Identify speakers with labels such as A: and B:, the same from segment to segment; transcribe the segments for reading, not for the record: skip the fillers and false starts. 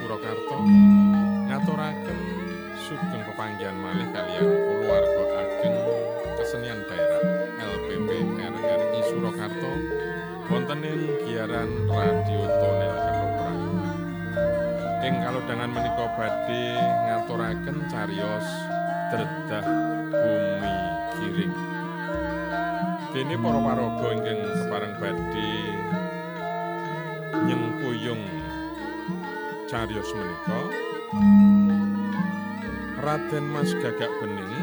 A: Surakarta ngaturaken sugeng pepanggihan malih kaliyan kulawarga ageng kesenian daerah LPP RRI Surakarta wonten ing giaran Radio Tonel Ketoprak. Ing kalodhangan menika badhe ngaturaken cariyos Dredah Bumi Giring. Dene para paraga ingkang kepareng badhe nyengkuyung cariyos menika Raden Mas Gagak Bening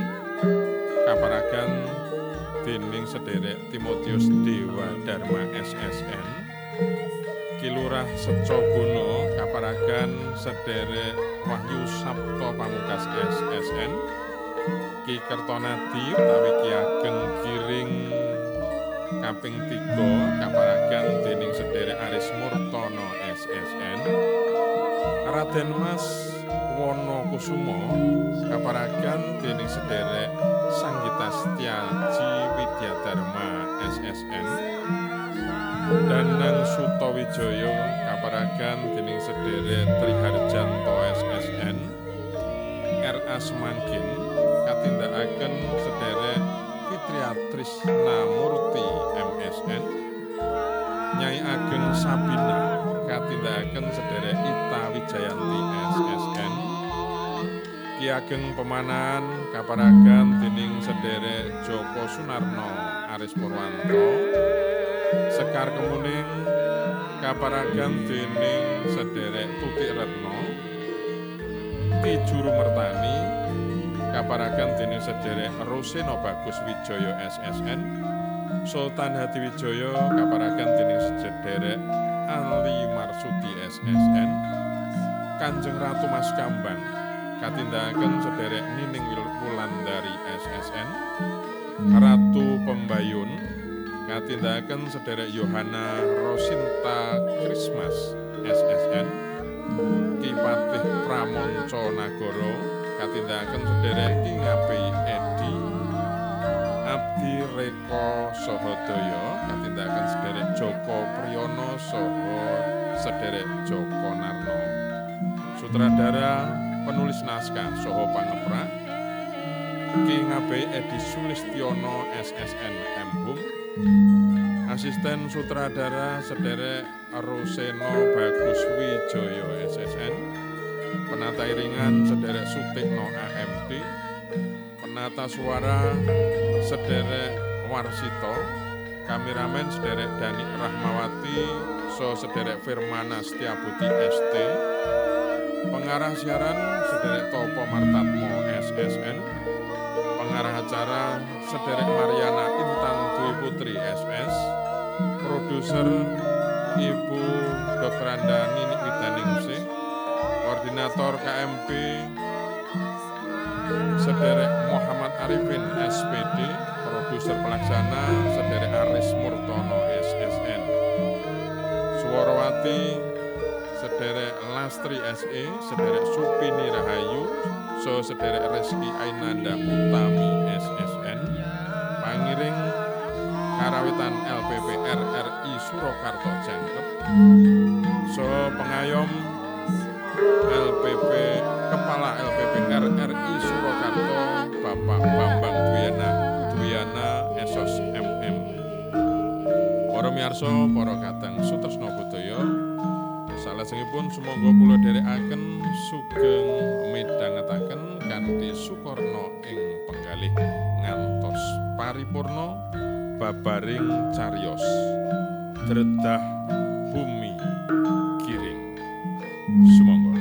A: kaparagan dening sederek Timotius Dewa Dharma SSN, Ki Lurah Secogono kaparagan sederek Wahyu Sapto Pamungkas SSN, Ki Kertonadi utawi Ki Ageng Giring kaping 3 kaparagan dening sederek Aris Murtono SSN, Raden Mas Wonokusumo kaparagan dening sederek Sanggita Setiaji Widyadharma SSN, Danang Sutowijoyo kaparagan dening sederek Triharjanto SSN, R.A. Semangkin katindakaken sederek Fitriatris Namurti MSN, Nyai Ageng Sabina katindakaken sederek Ita Wijayanti SSN, Ki Ageng Pemanahan kaparagan dening sederek Joko Sunarno Aris Purwanto, Sekar Kemuning kaparagan dening sederek Tutik Retno, Ki Juru Mertani kaparagan dening sederek Roseno Bagus Wijoyo SSN, Sultan Hadiwijoyo kaparagan dening sederek Ali Marsudi SSN, Kanjeng Ratu Mas Kambang katindakaken sederek Nining Wulandari SSN, Ratu Pembayun katindakaken sederek Yohana Rosinta Christmas SSN, Ki Patih Pramonco Nagoro katindakaken sederek Ki Ngabei Edi, Abdi Reko Sahodaya katindakaken sederek Joko Priyono saha sederek Joko Narno. Sutradara, penulis naskah saha pangeprak Ki Ngabei Edi Sulistiono SSN M.Hum, asisten sutradara sederek Roseno Bagus Wijoyo SSN, penata iringan sederek Sutikno AMD, penata suara sederek Warsito, kameramen sederek Dani Rahmawati so sederek Firmana Setiabudi ST, pengarah siaran sederek Topo Martatmo SSN, pengarah acara sederek Mariana Intan Dwi Putri SS, produser Ibu Dr. Anda Nini Widaningsih, koordinator KMP sederek Muhammad Arifin SPD, produser pelaksana sederek Aris Murtono SSN, Suwarawati sederek Lastri SE, sederek Supini Rahayu, so sederek Reski Ainanda Utami SSN, pangiring karawitan LPP RRI Surakarta Jangkep, so pengayom LPP Kepala LPP RRI Surakarta Bapak Bambang Dwiana Esos MM. Para miyarsa, para kadang sutresna budaya, salajengipun sumangga kula dherekaken sugeng midhangetaken kanthi sukarna ing penggalih ngantos paripurna babaring cariyos Dredah Bumi Giring. Sumangga.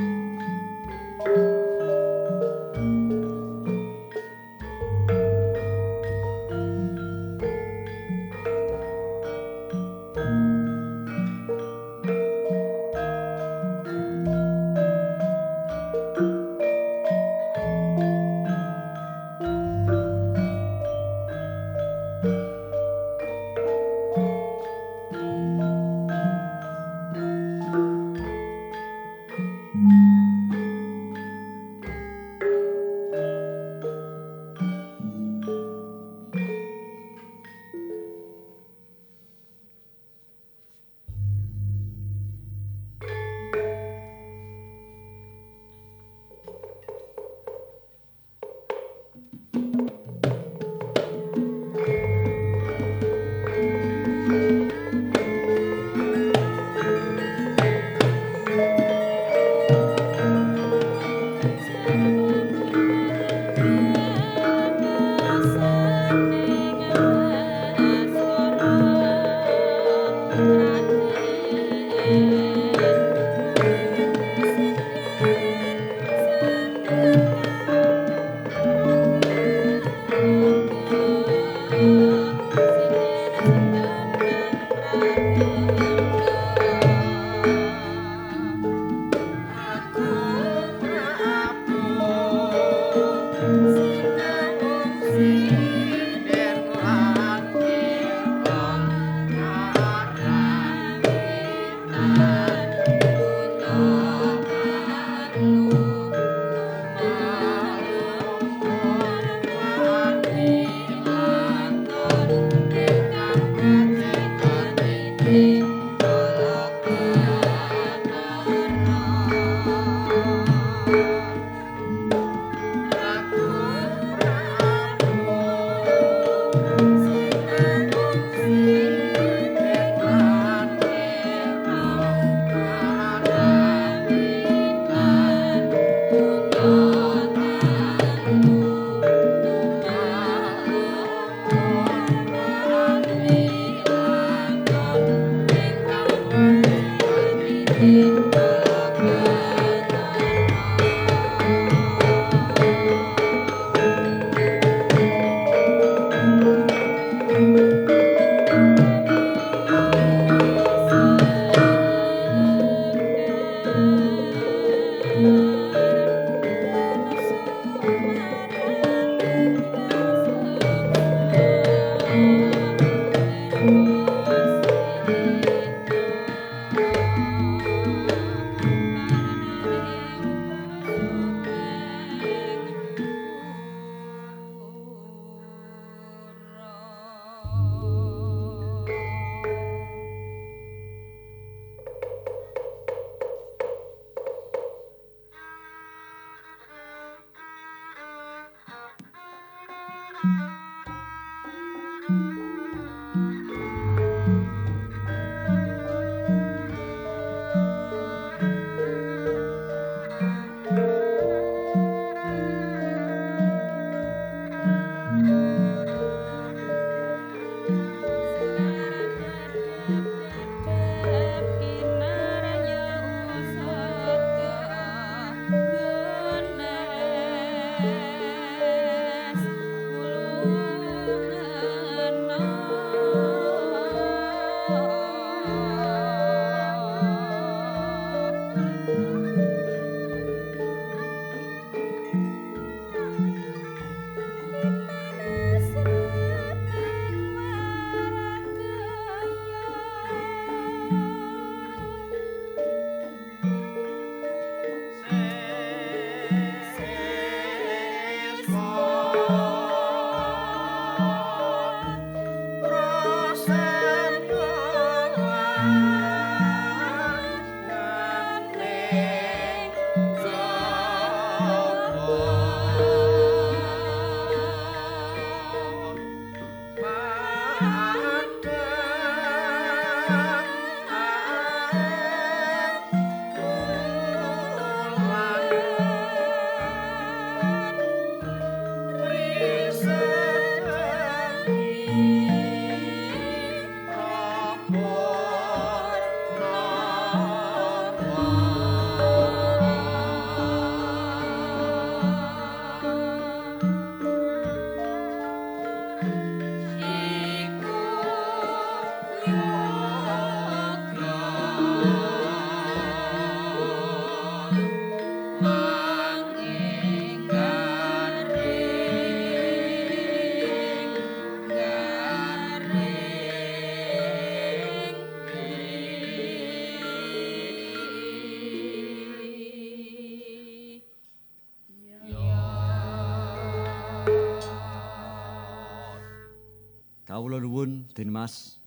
B: Kawula nuwun, Den Mas.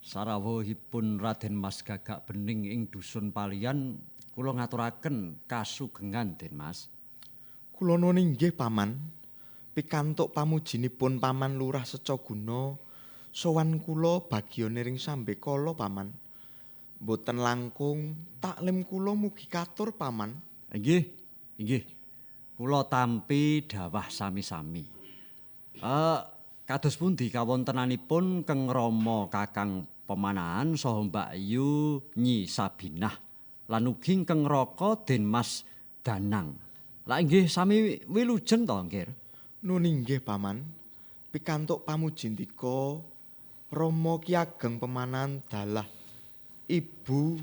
B: Sarawuhipun Raden Mas Gagak Bening ing dusun Paliyan kula ngaturaken kasugengan, Den Mas.
C: Kula nuwun inggih, Paman. Pikantuk pamujinipun Paman Lurah Secaguna, sowan kula bagya niring sambekala, Paman. Mboten langkung taklim kula mugi katur, Paman.
B: Inggih, inggih. Kula tampi dawah sami-sami. Kados pundi kawontenanipun Keng Rama Kakang Pemanahan saha Mbakyu Nyi Sabinah lan ugi Keng Raka Den Mas Danang. Lah inggih sami wilujeng to, Nggir?
C: Nun inggih, Paman. Pikantuk pamujindika Rama Ki Ageng Pemanahan dalah Ibu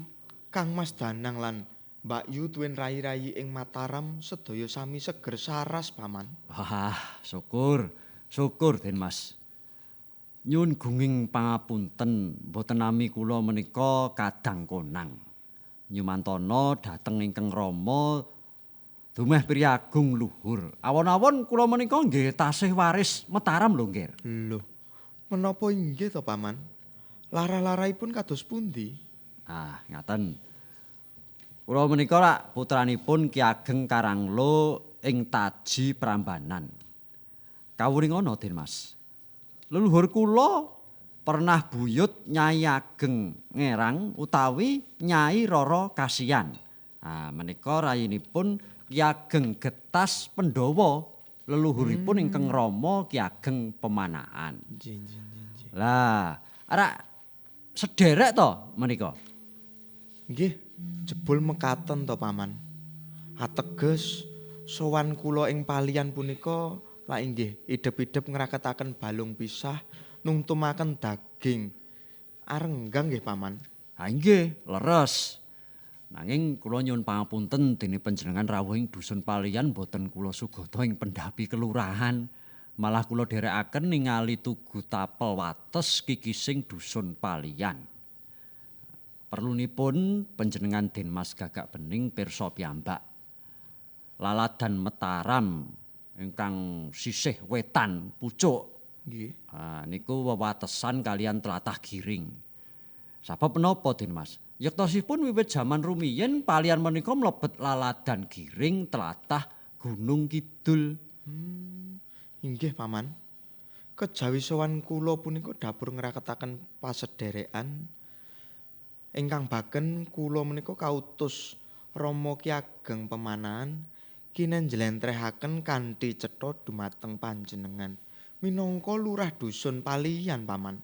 C: Kang Mas Danang lan Mbakyu tuwin rayi-rayi ing Mataram sedaya sami seger saras, Paman.
B: Wah, syukur. Syukur, Den Mas. Nyuwun gunging pangapunten mboten nami kula menika kadang konang. Nyumantana dhateng ingkang Rama dumeh priyagung luhur. Awon-awon kula menika nggih tasih waris Mataram lho, Nggir.
C: Lho, menapa inggih to, Paman? Lara-laraipun kados pundi?
B: Ah, ngaten. Kula menika rak putranipun Ki Ageng Karanglo ing Taji Prambanan. Kawuringana, Den Mas. Leluhur kula pernah buyut Nyai Ageng Ngerang utawi Nyai Rara Kasian. Ah, menika rayinipun Ki Ageng Getas Pandhawa, leluhuripun ingkang Rama Ki Ageng Pemanahan.
C: Nggih, nggih, nggih.
B: Lah, rak sederek to menika?
C: Nggih, jebul mekaten to, Paman. Ateges sowan kula ing Paliyan punika lah inggih idep-idep ngraketaken balung pisah nungtumaken daging arenggang nggih, Paman.
B: Ha inggih, leres. Nanging kula nyuwun pangapunten dene panjenengan rawuh ing dusun Paliyan mboten kula sugata ing pendhapi kelurahan. Malah kula dherekaken ningali tugu tapel wates kikising dusun Paliyan. Perlunipun panjenengan Den Mas Gagak Bening pirsa piyambak. Laladan Mataram ingkang sisih wetan pucuk.
C: Nggih.
B: Ah, niku wewatesan kalian tlatah Giring. Sabab menapa, Den Mas? Yektosipun wiwit jaman rumiyin Paliyan menika mlebet laladan Giring tlatah Gunung Kidul.
C: Inggih, Paman. Kejawi sowan kula punika dapur ngraketaken pasederekan ingkang baken kula menika kautus Rama Ki Ageng Pemanahan kinen njlentrehaken kanthi cetha dumateng panjenengan minangka lurah dusun Paliyan, Paman.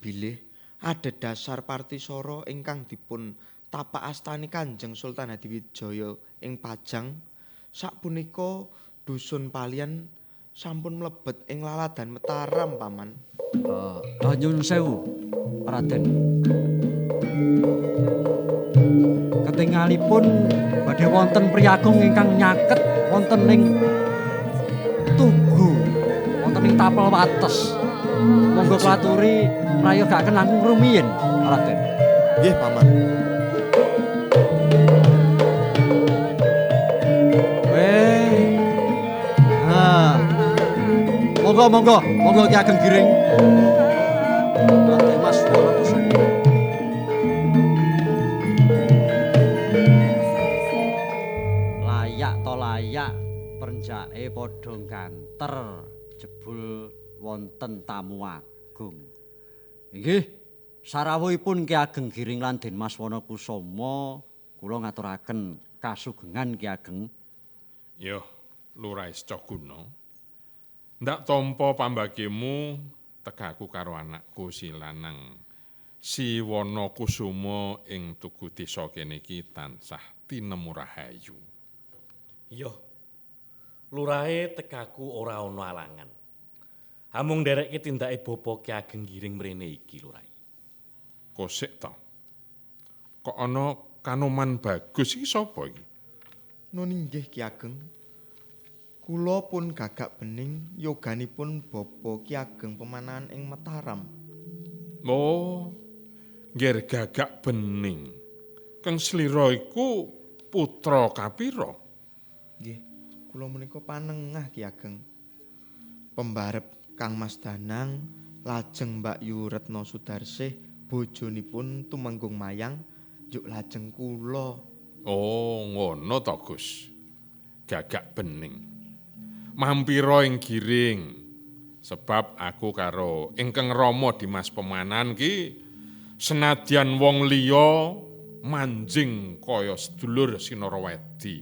C: Bilih adhedhasar partisara ingkang dipun tapak astani Kanjeng Sultan Hadiwijaya ing Pajang sapunika dusun Paliyan sampun mlebet ing laladan Mataram, Paman.
B: Nyuwun sewu, Raden. Ketingalipun badhe wonten priyagung ingkang nyaket wonten ing tugu, wonten ing tapel wates. Monggo klaturi prayogaken langkung rumiyin, Raden.
C: Nggih, Paman.
B: Weh. Ha. Monggo, monggo, monggo Ki Ageng Giring. Raden Mas Wonokusumo. Layak to layak prenjake padha ganter jebul wonten tamu agung. Inggih, sarawuhipun Ki Ageng Giring lan Den Mas Wonokusumo kula ngaturaken kasugengan Ki Ageng.
A: Yo, Lurah Secaguna. Ndak tampa pambagemu tekaku karo anakku si lanang. Si Wonokusumo ing tugu desa kene iki tansah tinemu rahayu.
D: Yo, lurahe tekaku ora ana alangan. Amung nderekke tindake Bapa Ki Ageng Giring mrene iki, Lurahe.
A: Kosik to. Kok ana Kanoman Bagus iki sapa iki?
C: Nun inggih, Ki Ageng. Kula pun Gagak Bening yoganipun Bapa Ki Ageng Pemanahan ing Mataram.
A: Oh, Ngger Gagak Bening. Kang slira iku putra kapira?
C: Nggih, kula menika panengah Ki Ageng. Pembarep Kang Mas Danang Lajeng Mbak Yu Retno Sudarsih bojonipun Tumenggung Mayang njuk lajeng kula.
A: Oh, ngono to, Gus. Gagak Bening. Mampira ing Giring. Sebab aku karo ingkang Rama Dimas Pemanan ki senadyan wong liya manjing kaya sedulur Sinarawedi.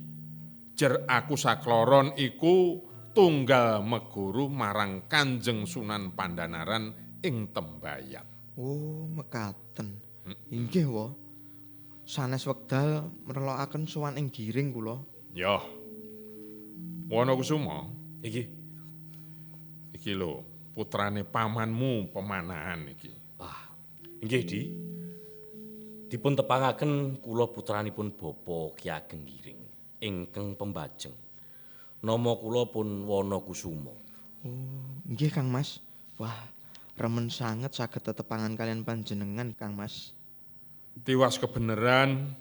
A: Jer aku sakloron iku tunggal meguru marang Kanjeng Sunan Pandanaran ing Tembayat.
C: Oh, mekaten. Inggih, wa. Sanes wekdal merlokaken sowan ing Giring kula.
A: Yoh. Wonokusumo,
D: Iki.
A: Iki lho, putrane pamanmu Pemanahan iki.
D: Wah, inggih, Di. Dipun tepangaken kula putranipun Bapa Ki Ageng Giring ingkang pembajeng. Nama kula pun Wonokusumo.
C: Oh, nggih Kang Mas. Wah, remen sanget saged tetepangan kalian panjenengan Kang Mas.
A: Tiwas kebeneran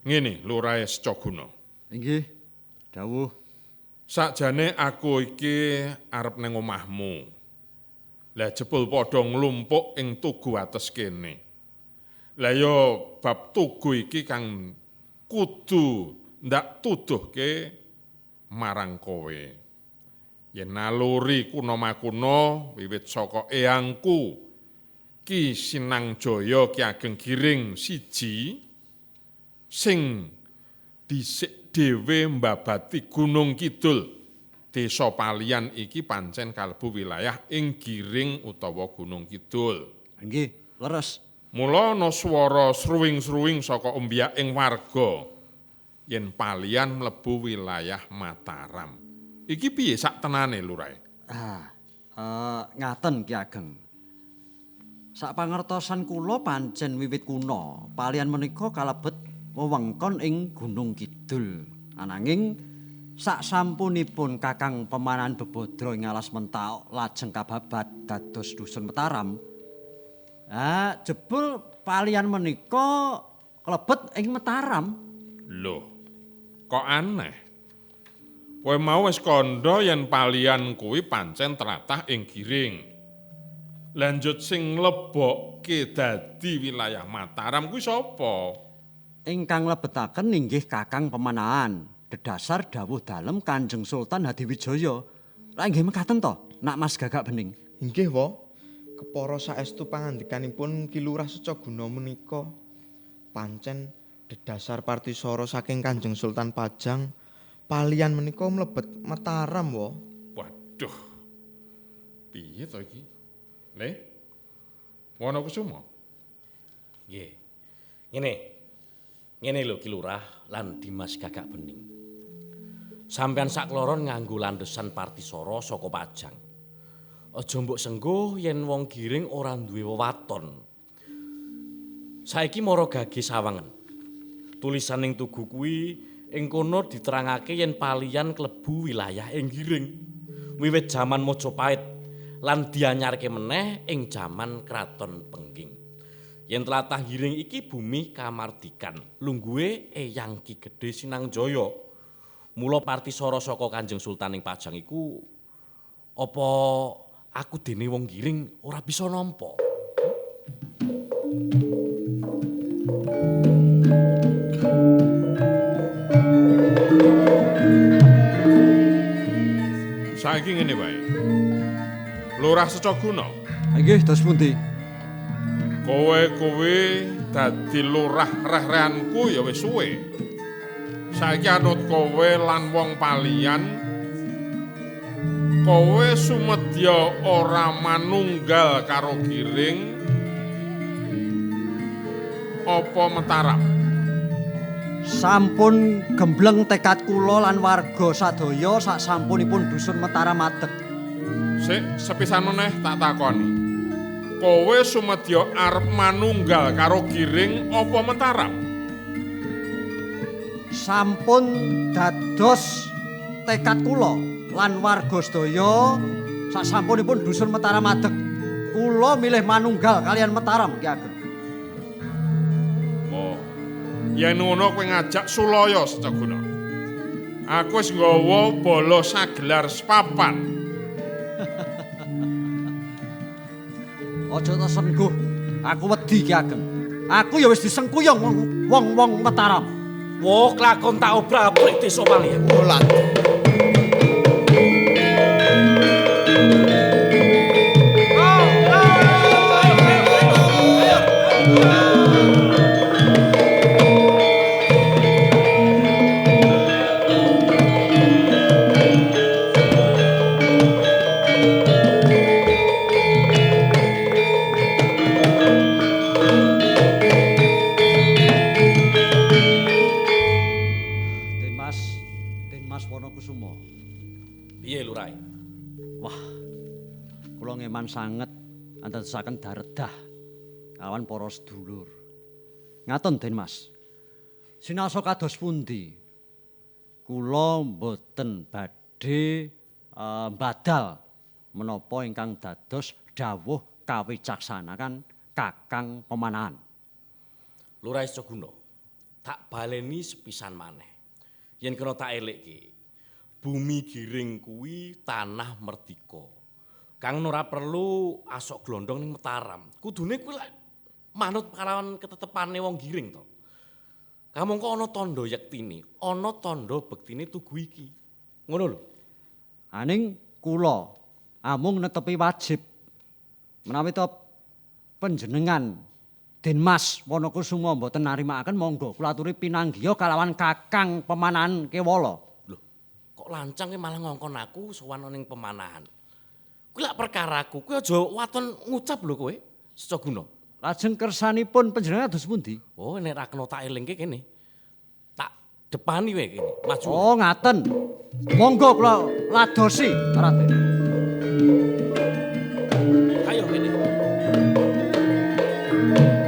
A: ngene Lurahe Secaguna.
B: Inggih. Dawuh.
A: Sakjane aku iki arep nang omahmu. Lah jebul padha nglumpuk ing tugu ates kene. Lah ya bab tugu iki kang kudu ndak tuduhke marang kowe. Yen naluri kuna makuna wiwit saka eyangku Ki Sinangjaya Ki Ageng Giring siji sing dhisik dhewe mbabati Gunung Kidul. Desa Paliyan iki pancen kalebu wilayah ing Giring utawa Gunung Kidul.
B: Nggih, leres.
A: Mula ana swara sruwing-sruwing saka ombyak ing warga yen Paliyan mlebu wilayah Mataram. Iki piye sak tenane, Lurahe?
B: Ngaten Ki Ageng. Sak pangertosan kula pancen wiwit kuna, Paliyan menika kalebet wewengkon ing Gunung Kidul. Ananging sak sampunipun Kakang Pemanahan bebodra ing alas Mentaok lajeng kababat dados dusun Mataram. Ah, jebul Paliyan menika klebet ing Mataram.
A: Loh, kok aneh? Kowe mau wis kandha yen Paliyan kuwi pancen tlatah ing Giring. Lanjut sing nglebokke dadi wilayah Mataram kuwi sapa?
B: Ingkang nglebetaken inggih Kakang Pemanahan, dedasar dawuh dalem Kanjeng Sultan Hadiwijaya. Lah inggih mekaten to, Nak Mas Gagak Bening.
C: Inggih, wa. Kepara saestu pangandikanipun Ki Lurah Secaguna menika pancen dedasar partisara saking Kanjeng Sultan Pajang, Paliyan menika mlebet Mataram, wa.
A: Waduh. Piye to iki? Le? Wonokusumo.
D: Nggih. Ngene. Ngene lho Ki Lurah lan Dimas Gagak Bening. Sampeyan sakloron nganggo landesan partisara saka Pajang. Aja mbok sengguh yen wong Giring ora duwe wewaton. Saiki mara gage sawangen. Tulisan ning tugu kuwi ing kono diterangake yen Paliyan klebu wilayah ing Giring wiwit jaman Majapahit lan dianyarke meneh ing jaman Kraton Pengging. Yen tlatah Giring iki bumi kamardikan, lungguhe Eyang Ki Gedhe Sinangjaya. Mula partisara saka Kanjeng Sultan ing Pajang iku apa aku dene wong Giring ora bisa nampa.
A: Saiki ngene wae. Lurah Secaguna.
B: Nggih, dos pundi?
A: Kowe kuwi dadi lurah reh-rehanku ya wis suwe. Saiki anut kowe lan wong Paliyan, kowe sumedya ora manunggal karo Giring apa Mataram?
B: Sampun gembleng tekad kula lan warga sadaya sak sampunipun dusun Mataram adeg.
A: Sik, sepisan meneh tak takoni. Kowe sumedya arep manunggal karo Giring apa Mataram?
B: Sampun dados tekad kula lan warga sedaya sak sampunipun dusun Mataram adeg. Kula milih manunggal kalian Mataram Ki Ageng.
A: Oh. Yen ngono kowe ngajak sulaya Secaguna. Aku wis nggawa bala sagelar sepapan.
B: Aja ta sengguh. Aku wedi Ki Ageng. Aku ya wis disengkuyung wong-wong Mataram.
D: Wah, klakon tak obrak-abrik desa Palihan.
C: Olah.
B: Sanget andadosaken daredah kawan para sedulur. Ngaten Den Mas. Sinaosa kados pundi? Kula mboten badhe mbadal menapa ingkang dados dawuh kawicaksanakan Kakang Pemanahan.
D: Lurah Secaguna, tak baleni sepisan maneh. Yen kena tak elekke, bumi Giring kuwi tanah merdika. Kang ora perlu asok glondong ning Mataram. Kudune kuwi lek manut kalawan ketetepane wong Giring to. Kamangka ana tandha yektine, ana tandha bektine tugu iki. Ngono lho.
B: Aning kula amung netepi wajib. Menawi to panjenengan Den Mas Wonokusumo mboten narimakaken monggo kula aturi pinanggiya kalawan Kakang Pemanahan Kewala.
D: Lho, kok lancang malah ngongkon aku sowan ning Pemanahan. Kuwi lak perkaraku, kuwi aja waton ngucap lho kowe, Secaguna.
B: Lajeng kersanipun panjenengan dos pundi?
D: Oh, nek ra kena tak elingke kene. Tak depani wae kene, maju.
B: Oh, ngaten. Monggo kula ladosi, Raden.
D: Ayo kene.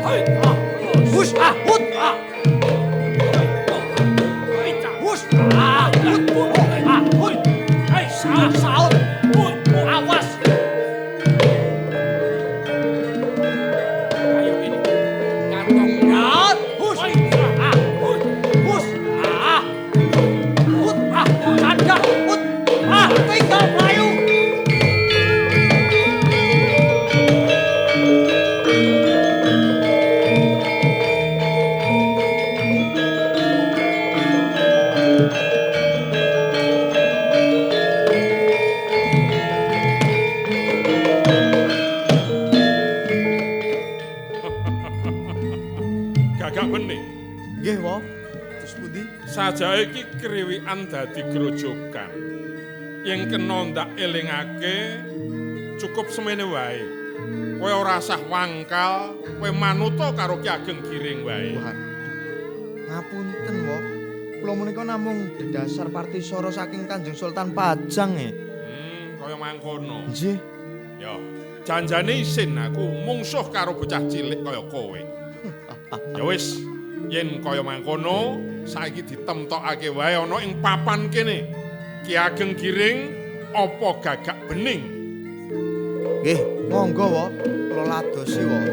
D: Hai, ah,
B: hus, ah, hut, ah. Hus, ah, hut, ah, hut.
D: Hai,
B: saut. Awas.
D: Ayo ini. Kantong.
B: Ya, hus. Ah, hut. Hus. Ah. Hut. Ah, candak. Hut. Ah, tinggal mlayu.
C: Nggih, Wop. Terus pundi?
A: Sajae iki kriwikan dadi grojogan. Yen kena ndak elingake cukup semene wae. Kowe ora usah wangkal, kowe manuta karo Ki Ageng Giring wae.
C: Ngapunten, Wop. Kula menika namung dedasar partisara saking Kanjeng Sultan Pajang e.
A: Kaya mangkono.
C: Nggih.
A: Ya, janjane isin aku mungsuh karo bocah cilik kaya kowe. Ya wis. Yen kaya mangkono, saiki ditemtokake wae ana ing papan kene. Ki Ageng Giring apa Gagak Bening?
C: Nggih, monggo, Wop. Kula ladosi, Wop.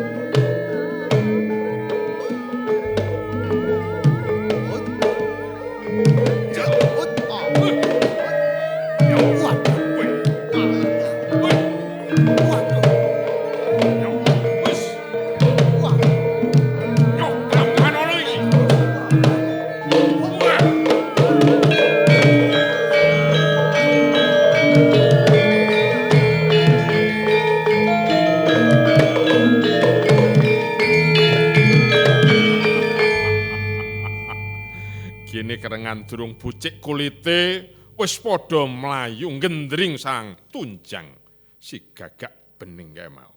A: Kerengan durung bucik kulite wis padha mlayu gendring sang tunjang si Gagak Bening kae mau.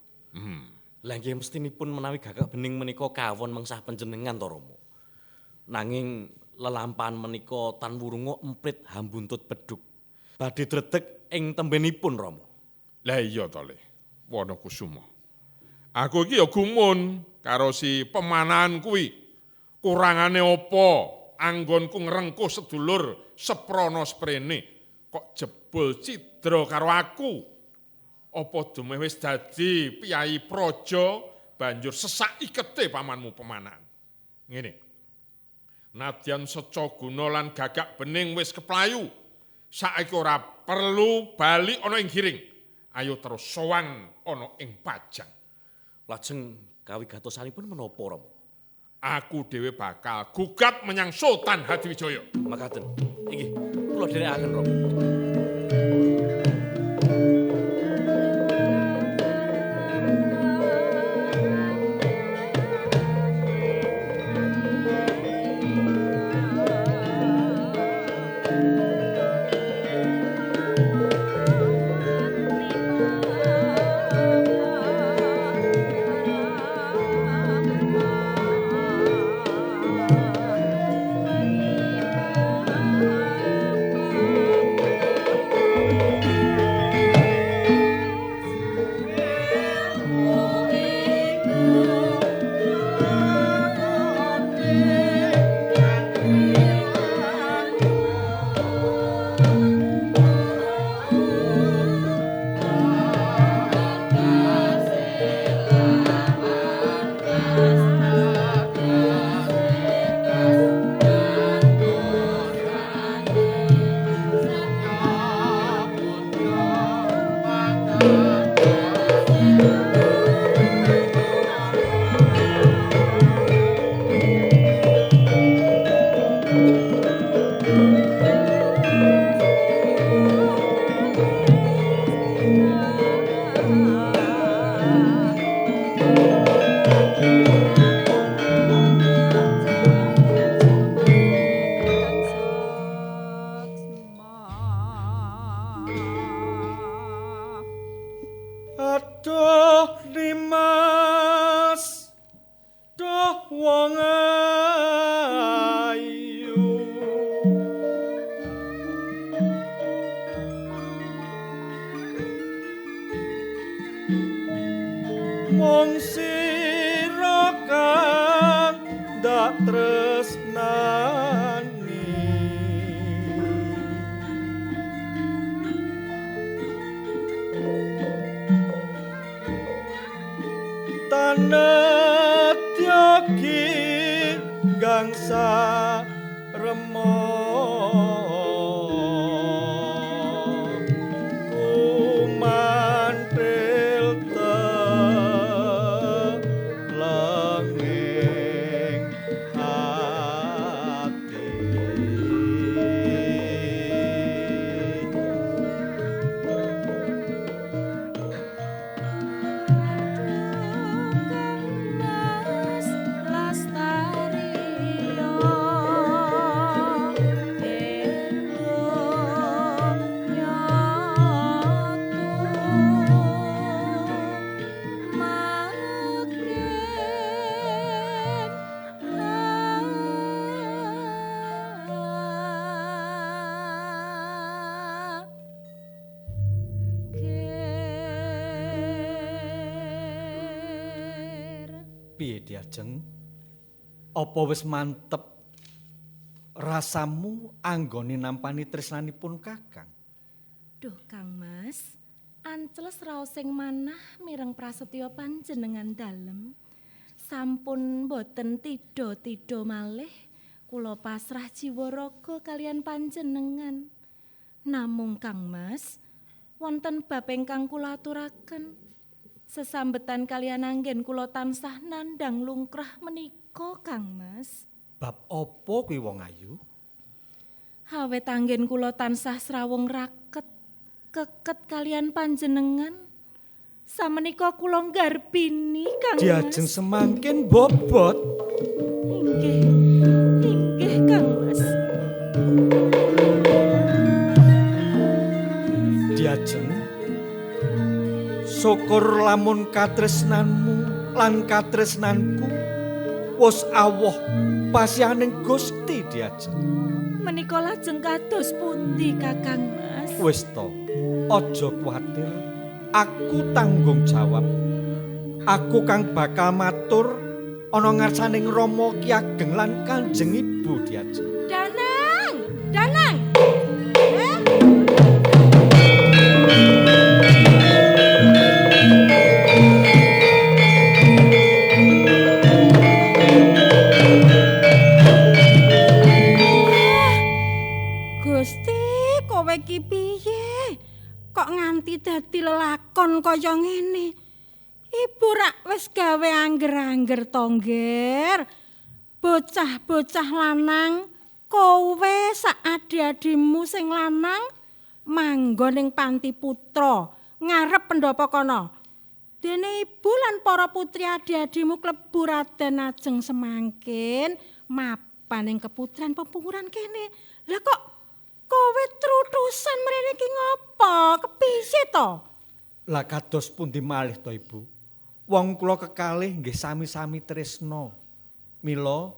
D: Lah nggih mestinipun menawi Gagak Bening menika kawon mengsah panjenengan to Rama. Nanging lelampahan menika tan wurunga emprit hambuntut beduk. Badhe dredeg ing tembenipun Rama.
A: Lah iya to Le, Wonokusumo. Aku iki ya gumun karo si Pemanahan kuwi. Kurangane apa? Anggonku ngrengkuh sedulur seprana sprene kok jebul cidra karo aku. Apa dumeh wis dadi piyayi praja banjur sesak ikete pamanmu Pemanahan. Ngene. Nadyan Secaguna lan Gagak Bening wis keplayu. Saiki ora perlu bali ana ing Giring. Ayo terus sowan ana ing Pajang.
D: Lajeng kawigatosanipun menapa, Rama?
A: Aku dhewe bakal gugat menyang Sultan Hadiwijaya.
D: Makaten. Inggih, kula dherekaken, Rama.
E: Aduh Dimas, duh wong ayu. Mung sira kang ndak tresnani. Tanetyogi gangsa remo kumantil telenging ati.
F: Piye Diajeng? Apa wis mantep rasamu anggone nampani tresnanipun Kakang?
G: Duh Kang Mas, ancles raos sing manah mireng prasetya panjenengan dalem. Sampun boten tidha-tidha malih, kula pasrah jiwa raga kalian panjenengan. Namung Kang Mas, wonten bab ingkang kula aturaken. Sesambetan kalian anggen kula tansah nandhang lungkrah menika Kang Mas.
F: Bab apa kuwi wong ayu?
G: Awet anggen kula tansah srawung raket, keket kalian panjenengan. Samenika kula nggarbini Kang Mas.
F: Diajeng semangkin bobot.
G: Inggih, inggih Kang Mas.
F: Diajeng, syukur lamun katresnanmu lan katresnanku wis awoh pasihaning Gusti Diajeng.
G: Menika lajeng kados pundi Kakang Mas?
F: Wis to, aja kuwatir, aku tanggung jawab. Aku kang bakal matur ana ngarsaning Rama Ki Ageng lan Kanjeng Ibu Diajeng.
G: Danang, Danang.
H: Gusti, kowe iki piye? Kok nganti dadi lelakon kaya ngene?
G: Ibu rak wis gawe angger-angger to, Ngger. Bocah-bocah lanang, kowe sak adi-adimu sing lanang manggon ning panti putra ngarep pendopo kono. Dene ibu lan para putri adi-adimu klebu Raden Ajeng Semangkin mapan ing keputran pepungkuran kene. Lah kok kowe trutusan mrene iki ngopo? Kepiye to?
F: Lah kados pundi malih to, Ibu? Wong kula kekalih nggih sami-sami tresna. Mila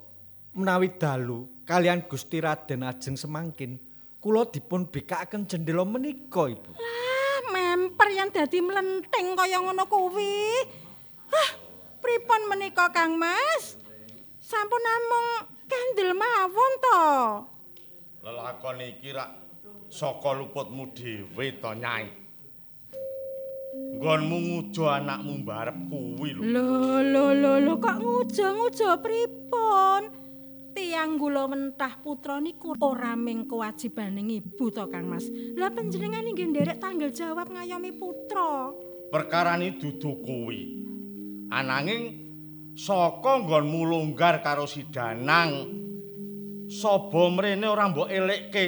F: menawi dalu kalian Gusti Raden Ajeng Semangkin, kula dipun bikakaken jendela menika, Ibu.
G: Lah, memper yang dadi mlenting kaya ngono kuwi. Hah, pripun menika Kang Mas? Sampun namung kandel mawon to.
A: Lelakon iki rak saka luputmu dhewe to, Nyai. Nggonmu ngujo anakmu mbarep kuwi lho.
G: Lho lho lho lho kok ngujo-ngujo pripun? Tiyang gula mentah putra niku ora ming kewajibaning ibu to Kang Mas. Lah panjenengan inggih nderek tanggal jawab ngayomi putra.
A: Perkarane dudu kuwi. Ananging saka nggonmu longgar karo si Danang. Saba mrene ora mbok elekke.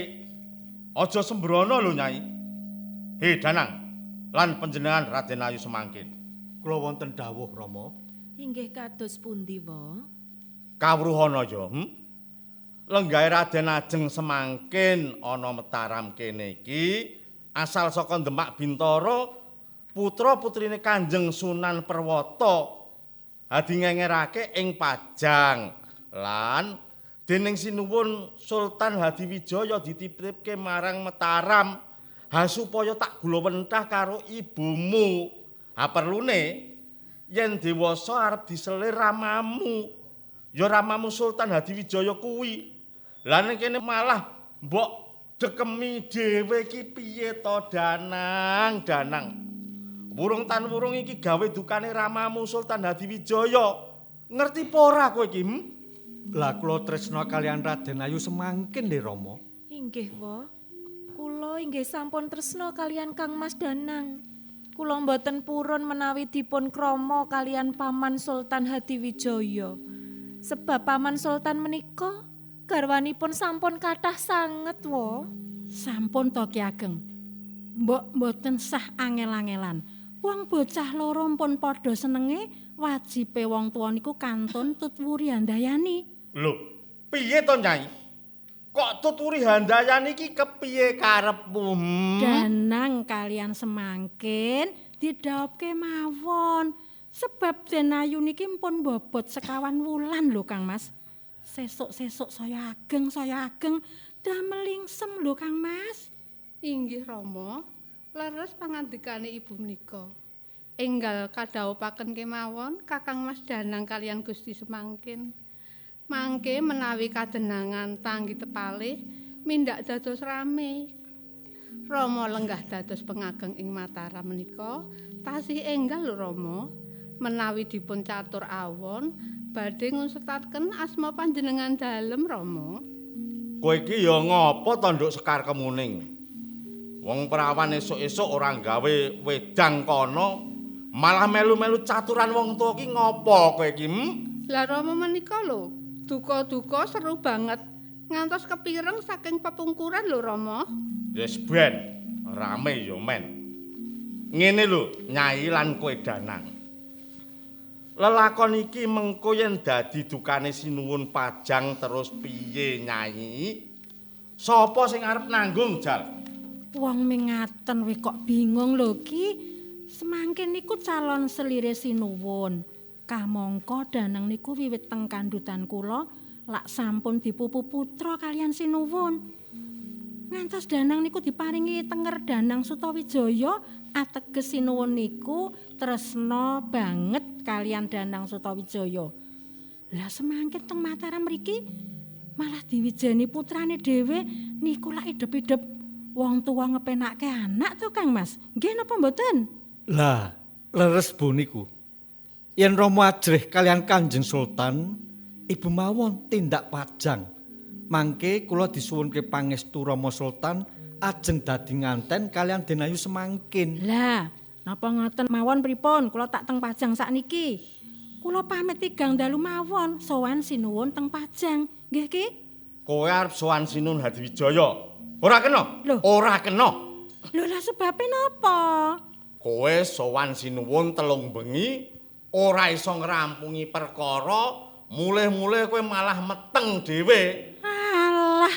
A: Aja sembrono lho, Nyai. He Danang, lan panjenengan Raden Ayu Semangkin.
F: Kula wonten dawuh, Rama.
H: Inggih kados pundi, Wa?
A: Kawruhana ya, Lenggahe Raden Ajeng Semangkin ana Mataram kene iki asal saka Demak Bintara, putra-putrine Kanjeng Sunan Perwata. Hadi ngengerake ing Pajang lan dening sinuwun Sultan Hadiwijaya dititipke marang Mataram ha supaya tak gula wentah karo ibumu. Ha perlune yen dewasa arep diselir ramamu. Ya ramamu Sultan Hadiwijaya kuwi. Lah ning kene malah mbok dekemi dhewe iki piye to, Danang, Danang. Wurung tan wurung iki gawe dukane ramamu Sultan Hadiwijaya. Ngerti apa ora kowe iki?
F: Lah kula tresna kalian Raden Ayu Semangkin lho, Rama.
H: Inggih, Wa. Kula inggih sampun tresna kalian Kang Mas Danang. Kula mboten purun menawi dipun krama kalian Paman Sultan Hadiwijaya. Sebab Paman Sultan menika garwanipun sampun kathah sanget, Wa.
G: Sampun to Ki Ageng. Mbok mboten sah angel-angelan. Wong bocah loro pun padha senenge, wajibe wong tuwa niku kantun tutwuri handayani.
A: Lho, piye to, Nyai? Kok tutwuri handayani iki kepiye karepmu?
G: Danang kalian Semangkin didhaopke mawon. Sebab Den Ayu niki pun bobot sekawan wulan lho Kang Mas. Sesuk-sesuk saya ageng damel lingsem lho Kang Mas.
I: Inggih Rama, leres pangandikane ibu menika. Enggal kadhawupaken kemawon Kakang Mas Danang kalian Gusti Semangkin. Mangke menawi kadenangan tanggi tepalih mindak dados rame. Rama lenggah dados pengageng ing Mataram menika tasih enggal lho Rama. Menawi dipun catur awon badhe ngunsetaken asma panjenengan dalem Rama.
A: Kowe iki ya ngopo to nduk Sekar Kemuning? Wong prawan esuk-esuk ora gawe wedang kono, malah melu-melu caturan wong tuwa ki ngopo kowe iki?
I: Lah Rama menika lho, duka-duka seru banget ngantos kepireng saking pepungkuran lho Rama.
A: Wis ben, rame ya men. Ngene lho, Nyai lan kowe Danang. Lelakon iki mengko yen dadi dukane sinuwun Pajang terus piye, Nyai? Sapa sing arep nanggung, Jal?
G: Wong mengaten we kok bingung lho Ki. Semangkin niku calon selire sinuwun. Kamangka Danang niku wiwit teng kandhutan kula lak sampun dipupu putra kalian sinuwun. Ngantos Danang niku diparingi tenger Danang Sutawijaya, ateges sinuwun niku tresna banget kalian Danang Sutawijaya. Lah semangkin teng Mataram mriki malah diwijeni putrane dhewe niku lak idep-idep wong tuwa ngepenake anak to Kang Mas. Nggih napa mboten?
F: Lah, leres Bu niku. Yen Rama ajrih kalian Kanjeng Sultan, ibu mawon tindak Pajang. Mangke kula disuwunke pangestu Rama Sultan ajeng dadi nganten kalian Den Ayu Semangkin.
G: Lah,
I: Napa ngoten mawon pripun? Kula tak teng Pajang sakniki. Kula pamit tigang dalu mawon sowan sinuwun teng Pajang. Nggih Ki?
J: Kowe arep sowan Sinuwun Hadiwijaya. Ora kena. Ora kena.
I: Lho lah sebabe napa?
J: Kowe sowan sinuwun 3 bengi ora iso ngrampungi perkara, mulih-mulih kowe malah meteng dhewe.
I: Alah,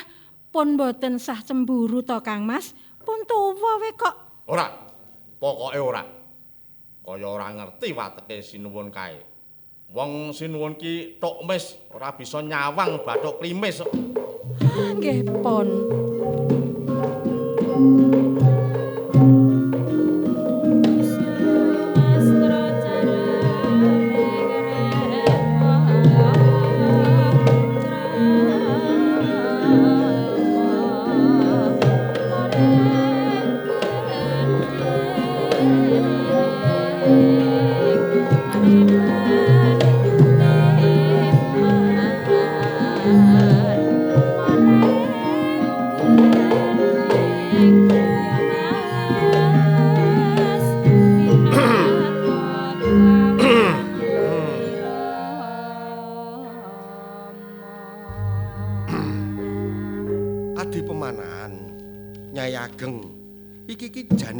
I: pun mboten sah cemburu to Kang Mas. Pun tuwa we kok.
J: Ora. Pokoke ora. Kaya ora ngerti wateke sinuwun kae. Wong sinuwun ki tok mis, ora bisa nyawang bathuk klimis.
I: Nggih pun.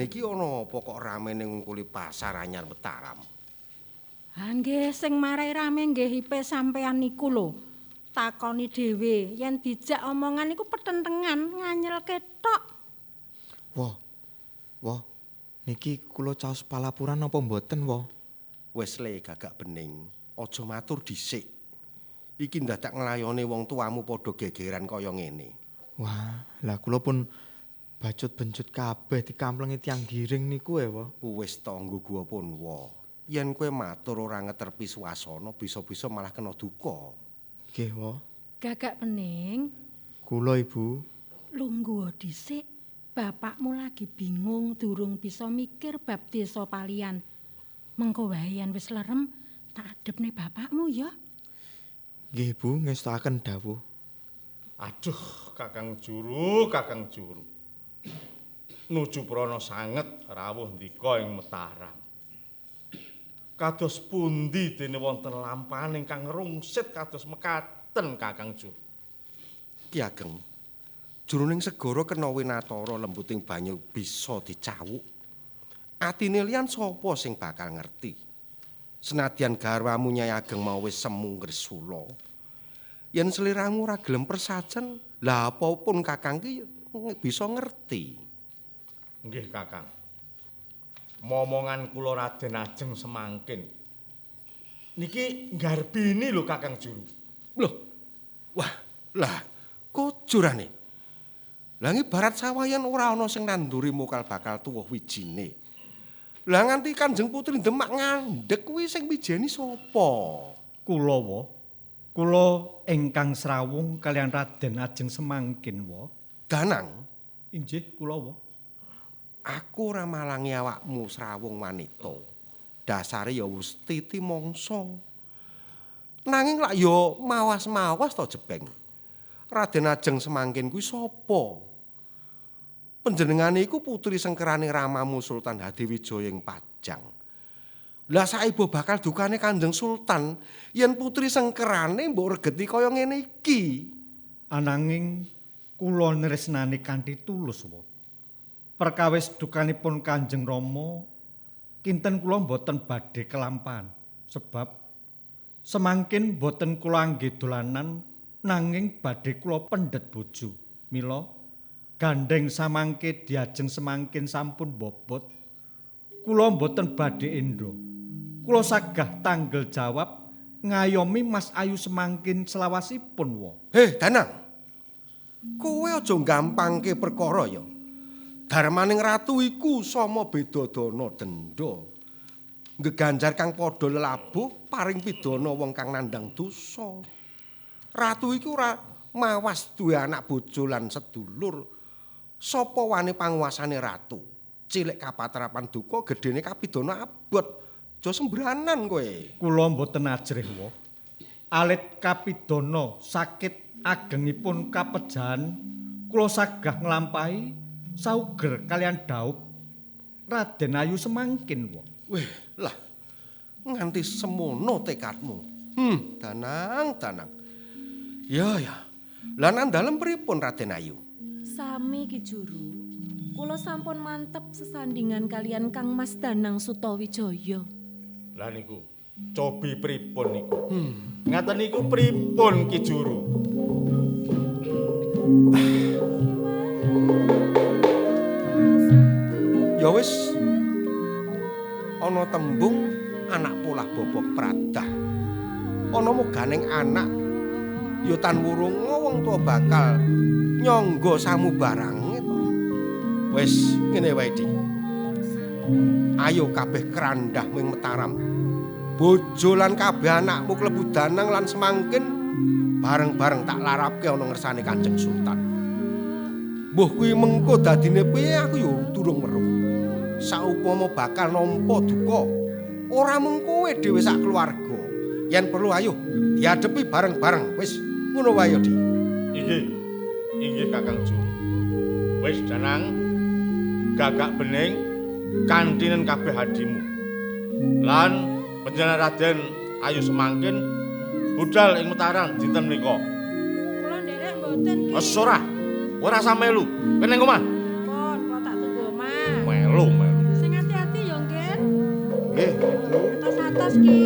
K: Iki ana apa kok rame ning ngungkuli pasar anyar Mataram?
I: Ha nggih sing marai rame nggih ipe sampean niku lho. Takoni dhewe yen dijak omongan niku petentengan nganyel ketok.
C: Wah. Wah. Niki kula caos palapuran napa mboten, wah?
K: Wis le Gagak Bening, aja matur dhisik. Iki ndadak nglayone wong tuamu padha gegeran kaya ngene.
C: Wah, lah kula pun bacut-bencut kabeh dikamplengi tiyang giring niku e, wa.
K: Wis tanggo gua pun, wa. Yen kowe matur ora ngeterpi swasana, bisa-bisa malah kena duka.
C: Nggih, wa.
I: Gagak Bening.
C: Kula, Ibu.
I: Lungguh dhisik. Bapakmu lagi bingung durung bisa mikir bab desa Palian. Mengko wae yen wis lerem, tak adepne bapakmu ya.
C: Nggih, Bu, ngestokaken dawuh.
J: Aduh, Kakang Juru, Kakang Juru. Nuju prana sanget rawuh ndika ing Mataram. Kados pundi dene wonten lampahan ingkang rungsit kados mekaten Kakang Juru.
K: Ki Ageng, jroning segara kena winatara lembuting banyu bisa dicawuk. Atine liyan sapa sing bakal ngerti? Senadyan garwamu Nyai Ageng mau wis semu ngresula. Yen sliramu ora gelem persajen, lha apapun Kakang ki bisa ngerti.
J: Nggih Kakang. Momongan kula Raden Ajeng semangkin. Niki nggarbini lho Kakang Juru.
K: Loh. Wah, lah kojurane. Lah ngibarat sawah yen ora ana sing nanduri mokal bakal tuwuh wijine. Lah nganti Kanjeng Putri Demak ngandhek kuwi sing wijeni sapa?
F: Kula wa. Kula ingkang srawung kalian Raden Ajeng semangkin wa.
K: Danang.
F: Inggih kula wa.
K: Aku ora malangi awakmu srawung wanita. Dasare ya wis titi mangsa. Nanging lak ya mawas-mawas to jebeng. Raden Ajeng semangkin kuwi sapa? Panjenengane iku putri sengkerane ramamu Sultan Hadiwijaya ing Pajang. Lah saibo bakal dukane Kanjeng Sultan yen putri sengkerane mbok regeti kaya ngene iki.
F: Ananging kula nresnani kanthi tulus wa. Perkawis dukanipun Kanjeng Rama kinten kula mboten badhe kelampahan sebab semangkin mboten kula angge dolanan nanging badhe kula pendhet bojo. Mila gandheng samangke diajeng semangkin sampun bobot kula mboten badhe endha. Kula sagah tanggel jawab ngayomi Mas Ayu semangkin selawasipun wa.
K: Heh Danang. Kowe aja gampangke perkara ya. Darmaning ratu iku sama beda dana denda. Geganjar kang padha lelabuh paring pidana wong kang nandhang dosa. Ratu iku ora mawas duwe anak bojo lan sedulur. Sapa wani panguasane ratu? Cilik kapatrapan duka, gedene kapidana abot. Aja sembranan kowe.
F: Kula mboten ajrih wa. Alit kapidana sakit agengipun kapejahan kula sagah nglampahi sauger kalian daup Raden Ayu Semangkin, wong.
K: Weh, lah nganti semono tekadmu. Danang, Danang. Ya, ya. Lah nang dalem pripun Raden Ayu?
G: Sami Ki Juru. Kula sampun mantep sesandingan kalian Kang Mas Danang Sutawijaya.
J: Lah niku, cobi pripun niku? Ngaten niku pripun Ki Juru?
K: Ya wis, ana tembung anak polah bobok pradah. Ana muganing anak ya tan wurunga wong tuwa bakal nyangga samubarange to. Wis ngene wae, Dik. Ayo kabeh krandah ming Mataram. Bojo lan kabeh anakmu klebu Danang lan Semangkin bareng-bareng tak larapke ana ngersane Kanjeng Sultan. Mbuh kuwi mengko dadine piye aku ya durung weruh. Saupama bakal nampa duka, ora mung kowe dhewe sak keluarga. Yen perlu ayo diadepi bareng-bareng. Wis ngono wae ya, Dik.
J: Inggih. Inggih Kakang Juru. Wis Danang, gagak bening kantinen kabeh hadimu. Lan panjenengan Raden Ayu Semangkin budal ing Mataram dinten menika.
I: Kula nderek mboten ki.
J: Wis ora. Ora usah melu. Kowe ning omah.
I: Pun, kula tak tunggu omah.
J: Melu, melu.
I: Sing ati-ati ya, Ngen.
J: Nggih, Ibu.
I: Atos-atos ki.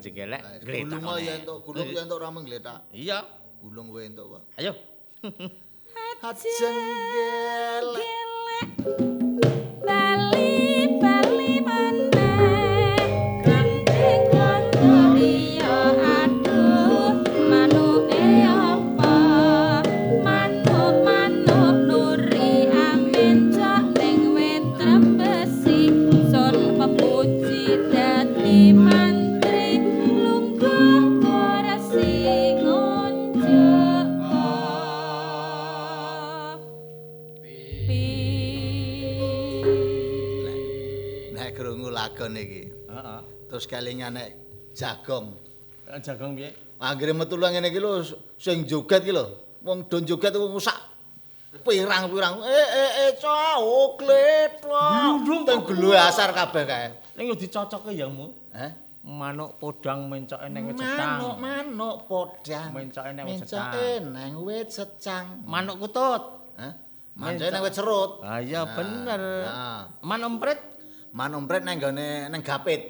J: Jenggelek, gletak.
L: Gulung ya entuk, gulung ya entuk ora menggletak.
J: Iya,
L: gulung kowe entuk kok.
J: Ayo.
L: Ajeng
G: gelek bali-bali maneh gendeng kondo iya aduh manuke apa manuk-manuk nuri amin cok ning wit trembesi sun pepuji dadi mantri lungguh kursi ngunjuk kopi.
L: Nek krungu lakon iki.
M: Heeh.
L: Terus kelingan nek jagong.
M: Jagong piye?
L: Anggere metu ngene iki lho sing joget iki lho. Wong do joget wong sak pirang-pirang. Cok gletok. Teng gluasar kabeh kae.
M: Ning yo dicocokke ya mu.
L: Heh?
M: Manuk podang mencoke nang wit secang.
L: Manuk-manuk podang
M: mencoke nang wit secang.
L: Mencoke nang wit secang.
M: Manuk kutut.
L: Hah? Mencoke nang wit serut.
M: Ah iya bener. Manuk emprit.
L: Manuk emprit nang gone nang gapit.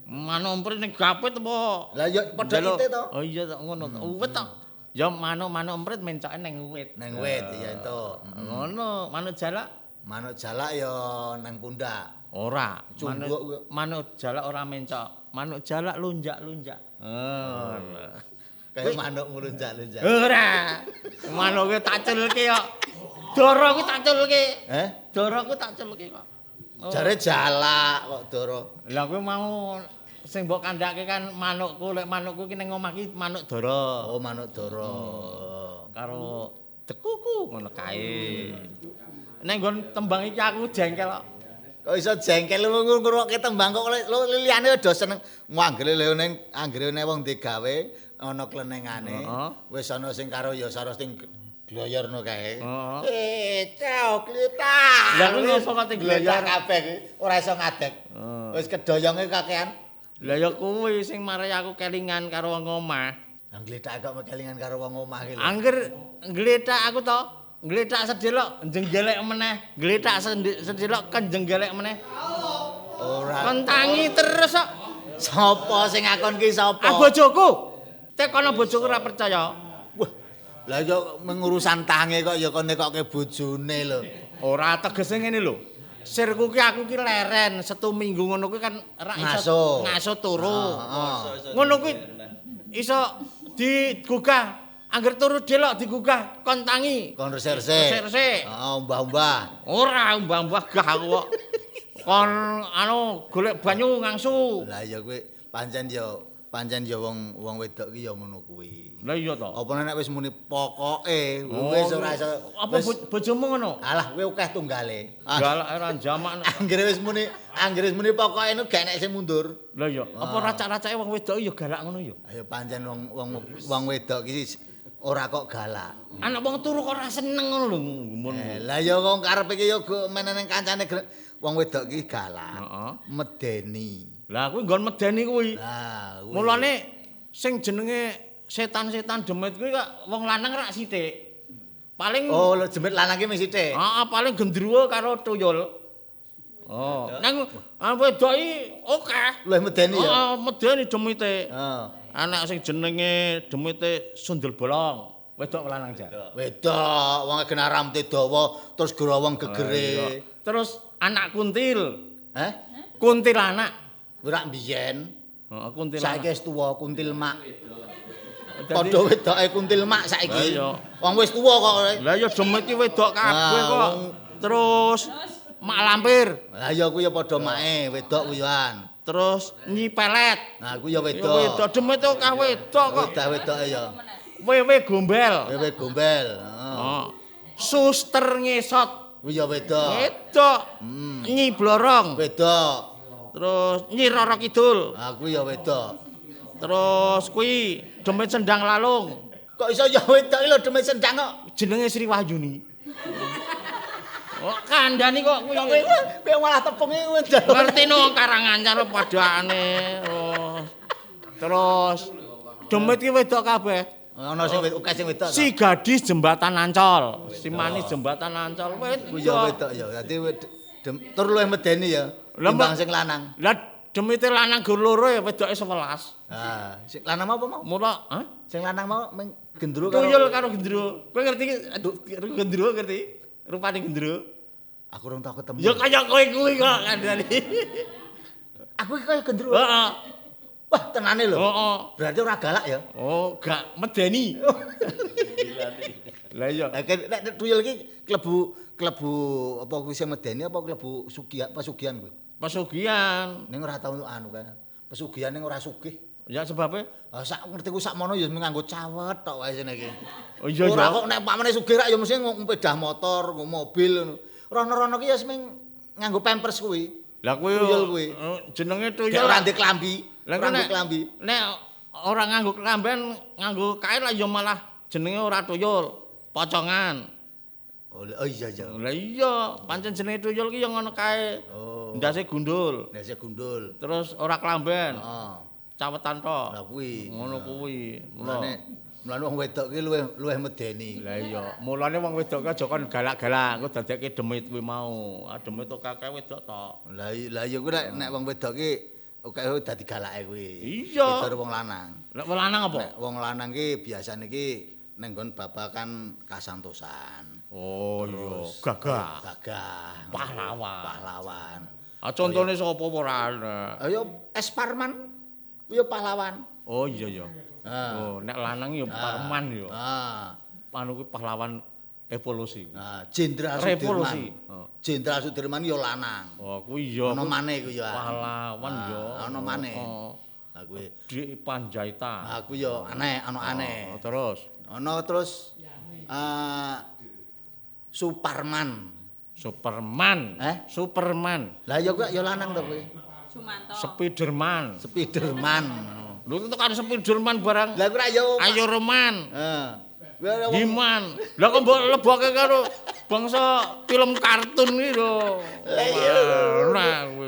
M: Manuk emprit ning gapit apa?
L: Lah ya padha ite to.
M: Oh iya to ngono to. Uwit to. Ya manuk-manuk emprit mencoke nang wit.
L: Nang wit iya itu.
M: Ngono, manuk jalak.
L: Manuk jalak ya nang pundak.
M: Ora, manuk jalak ora mencok. Manuk jalak lunjak-lunjak. Oh.
L: Kayak manuk nglunjak-lunjak.
M: Ora. Manuke tak culke kok. Dara ku tak culke.
L: Heh?
M: Dara ku tak culke kok.
L: Jare jalak kok dara.
M: Lah kowe mau sing mbok kandhake kan manukku, lek manukku ki ning omah ki manuk dara.
L: Oh, manuk dara.
M: Karo tekuku ngono kae. Nek nggon tembang iki aku jengkel kok.
L: Kok iso jengkel ngrungokke tembang kok liyane do seneng. Anggere ning anggere nek wong digawe ana klenengane. Wis ana sing karo ya saro sing gloyorno kae. Cok glita.
M: Lah kuwi ngopo kok
L: gloyor kabeh kuwi ora iso ngadeg. Wis kedoyonge kakean.
M: Lah ya kuwi sing marai aku kelingan karo wong omah.
L: Lah glithak kok kelingan karo wong omah ki lho.
M: Angger glithak aku to, glithak sedelok jenggelek meneh, glithak sedelok kenjenggelek meneh.
L: Ora.
M: Kentangi terus kok.
L: Sapa sing ngakon ki sapa?
M: Ah bojoku. Tekono bojoku ora percaya.
L: Wah. Lah ya mengurusan tange kok ya kon nekokke bojone lho.
M: Ora tegese ngene lho. Sirku ki aku ki leren setu minggu ngono kuwi kan ra iso ngaso turu. Ngono kuwi iso digugah, angger turu delok digugah kon tangi.
L: Kon resik-resik.
M: Resik-resik.
L: Heeh, umbah-umbah.
M: Ora umbah-umbah gah aku kok. Kon anu golek banyu ngangsu.
L: Lah ya kuwi pancen ya wong wong wedok ki ya ngono kuwi.
M: Lah iya to.
L: Apa nek wis muni pokoke wis ora iso.
M: Apa bojomu ngono?
L: Alah kowe akeh tunggale.
M: Galak ora jamak.
L: Anggere wis muni pokoke nu gak nek sing mundur.
M: Lah iya, apa racak-racake wong wedok ya galak ngono ya?
L: Ayo pancen wong wedok ki ora kok galak.
M: Anak wong turu kok ora seneng ngono lho gumun.
L: Lah ya wong karepe ki ya menene kancane wong wedok ki galak.
M: Heeh.
L: Medeni.
M: Lah kuwi nggon medeni kuwi.
L: Lah kuwi.
M: Mulane sing jenenge setan-setan demit kuwi kok wong lanang rak sithik. Paling
L: oh, lho demit lanang ki mung sithik.
M: Heeh, paling gendruwo karo tuyul. Oh, nang wedok iki akeh.
L: Luwih medeni ya.
M: Heeh, medeni demite.
L: Heeh.
M: Anak sing jenenge demite sundel bolong. Wedok lanang jan.
L: Wedok, wong kena ramte dawa terus growong gegere.
M: Terus anak kuntil.
L: Heh?
M: Kuntilanak.
L: Ora mbiyen.
M: Heeh, kuntilanak.
L: Saiki wis tuwa kuntil mak. Padha wedoke kuntil mak saiki. Wong wis tuwa kok.
M: Lah ya demit ki wedok kabeh kok. Terus mak lampir.
L: Lah ya kuwi ya padha make wedok kuwi-an.
M: Terus Nyi Pelet.
L: Nah kuwi ya wedok.
M: Wedok demit kok wedok kok.
L: Wedok-wedoke ya.
M: Wewe gombel.
L: Wewe gombel. Heeh.
M: Suster ngesot.
L: Kuwi ya wedok.
M: Wedok. Nyi Blorong.
L: Wedok.
M: Terus Nyi Roro Kidul.
L: Ah kuwi ya wedok.
M: Terus kuwi demit sendang lalung.
L: Kok iso ya wedok iki lho demit sendang kok.
M: Jenenge Sri Wahyuni. Oh, kandhani kok kuwi.
L: Kowe malah tepunge kowe.
M: Ngerti no Karanganyar padane. Oh. Terus demit ki wedok kabeh.
L: Ana sing akeh sing wedok.
M: Si gadis jembatan Ancol, si manis jembatan Ancol wedok.
L: Kuwi ya wedok ya. Dadi tur luwih medeni ya. Timbang sing lanang.
M: Lah demite lanang gur loro ya wedoke 11.
L: Ah, sing lanang mau apa mau?
M: Mula, hah?
L: Sing lanang mau Gendruwo karo
D: Tuyul karo gendruwo. Kowe ngerti gendruwo ngerti? Rupane gendruwo.
L: Aku ora tau ketemu.
D: Ya kaya kowe kuwi kok kandhane.
L: Aku iki kaya gendruwo.
D: Heeh.
L: Wah, tenane lho.
D: Heeh.
L: Berarti ora galak ya?
D: Oh, gak medeni. Lah iya.
L: Lah nek tuyul iki klebu klebu apa kuwi sing medeni apa klebu sugihan pesugihan kuwi?
D: Pesugihan.
L: Ning ora tau anu kan. Pesugihan ning ora sugih.
D: Ya sebabe?
L: Ah sak ngerti ku sakmono ya nganggo cawet tok wae sene iki.
D: Oh iya
L: Ora kok nek pamane sugih rak ya mesti ngpedah motor, nggo mobil ngono. Rono-rono ki ya ming nganggo pampers kuwi.
D: Lah kuwi
L: tuyul kuwi.
D: Jenenge tuyul.
L: Ora ndek klambi.
D: Lah
L: Ora ndek klambi.
D: Nek ora nganggo klamben, nganggo kain lah ya malah jenenge ora tuyul, pocongan.
L: Oh iya iya.
D: Lah iya, pancen jenenge tuyul ki ya ngono kae.
L: Oh.
D: Ndase gundul.
L: Ndase gundul.
D: Terus ora klamben.
L: Heeh.
D: Cawetan tok.
L: Lah kuwi.
D: Ngono kuwi.
L: Mulane wong wedok ki luwih medeni.
D: Lah iya, mulane wong wedok ki aja kon galak-galak, engko dadekke demit kuwi mau. Ah demit tok kakek wedok tok.
L: Lah iya kuwi nek wong wedok ki akeh dadi galake kuwi.
D: Iya.
L: Beda wong lanang.
D: Nek wong lanang apa?
L: Nek wong lanang ki biasane ki ning nggon babakan kasantosan.
D: Oh iya, gagah.
L: Gagah.
D: Pahlawan.
L: Pahlawan.
D: Ah contone sapa ora ana?
L: Ayo Es Parman. Kuwi pahlawan.
D: Oh iya iya. Oh, nek lanang ya Parman ya. Anu kuwi pahlawan evolusi.
L: Jenderal
D: Revolusi.
L: Sudirman. Jenderal Sudirman ya lanang.
D: Oh, kuwi ya.
L: Ana maneh kuwi ya.
D: Pahlawan ya.
L: Ana maneh. Lah kuwi
D: Dik Panjaitan.
L: Lah kuwi ya aneh, ana aneh.
D: Terus
L: ana terus Suparman.
D: Superman. Superman.
L: Lah ya kuwi ya lanang to kuwi.
N: Sumanto.
D: Spiderman.
L: Spiderman.
D: Lho itu kan Spiderman barang.
L: Lah kuwi ya
D: Ayo Roman.
L: Heeh.
D: Himan. Lah kok mbok lebokke karo bangsa film kartun iki lho.
L: Lah iya.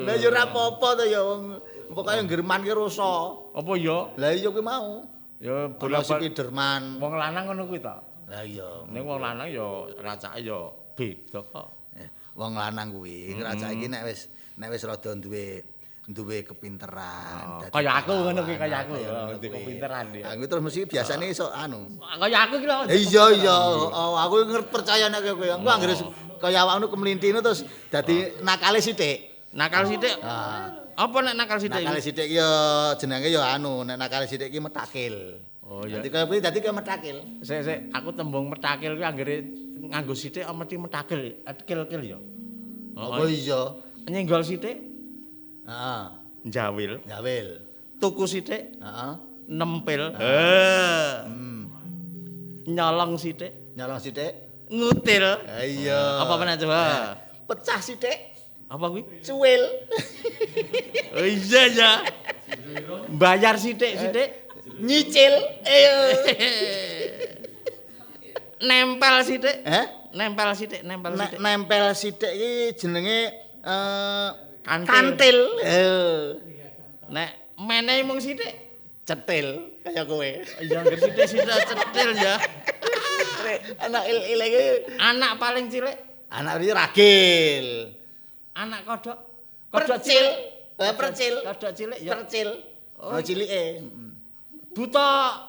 L: Lah ya ora apa-apa to ya wong pokoke German ki rusa.
D: Apa ya?
L: Lah iya kuwi mau.
D: Ya bola
L: Spiderman.
D: Wong lanang ngono kuwi ta.
L: Lah iya.
D: Ning wong lanang ya racake ya beda kok.
L: Wong lanang kuwi ngracake iki nek wis rada duwe kepinteran.
D: Kaya aku ngono kuwi kaya aku duwe kepinteran ya.
L: Aku terus mesti biasane iso anu.
D: Kaya aku iki lho.
L: Iya iya, aku ngerti percaya nek kowe. Aku anggere kaya awakmu kemlinthi terus dadi nakale sithik.
D: Nakal sithik? Apa nek nakal sithik?
L: Nakale sithik ki ya jenenge ya anu, nek nakale sithik ki metakil.
D: Oh iya.
L: Dadi kaya kuwi dadi kaya metakil.
D: Sik sik, aku tembung metakil kuwi anggere nganggo sithik mesti metakil, kil-kil ya.
L: Apa iya?
D: Nyenggol sithik.
L: Heeh.
D: Njawil.
L: Njawil.
D: Tuku sithik.
L: Heeh.
D: Nempel. Heeh. Nyolong sithik.
L: Nyolong sithik.
D: Ngutil.
L: Iya.
D: Apa meneh coba?
L: Pecah sithik.
D: Apa kuwi?
L: Cuwil.
D: Oh iya ya. Bayar sithik-sithik.
L: Nyicil. Ayo.
D: Nempel sithik.
L: Heh?
D: Nempel sithik, nempel sithik.
L: Nempel sithik iki jenenge
D: kantil.
L: Nek
D: menehi mung sithik
L: cetil kaya kowe.
D: Iya anggere sithik-sithik cetil ya.
L: Anak il-il iki
D: anak paling cilik.
L: Anak iki ragil.
D: Anak kodhok.
L: Kodhok cilik. Percil.
D: Kodhok cilik ya.
L: Percil. Oh cilike.
D: Buta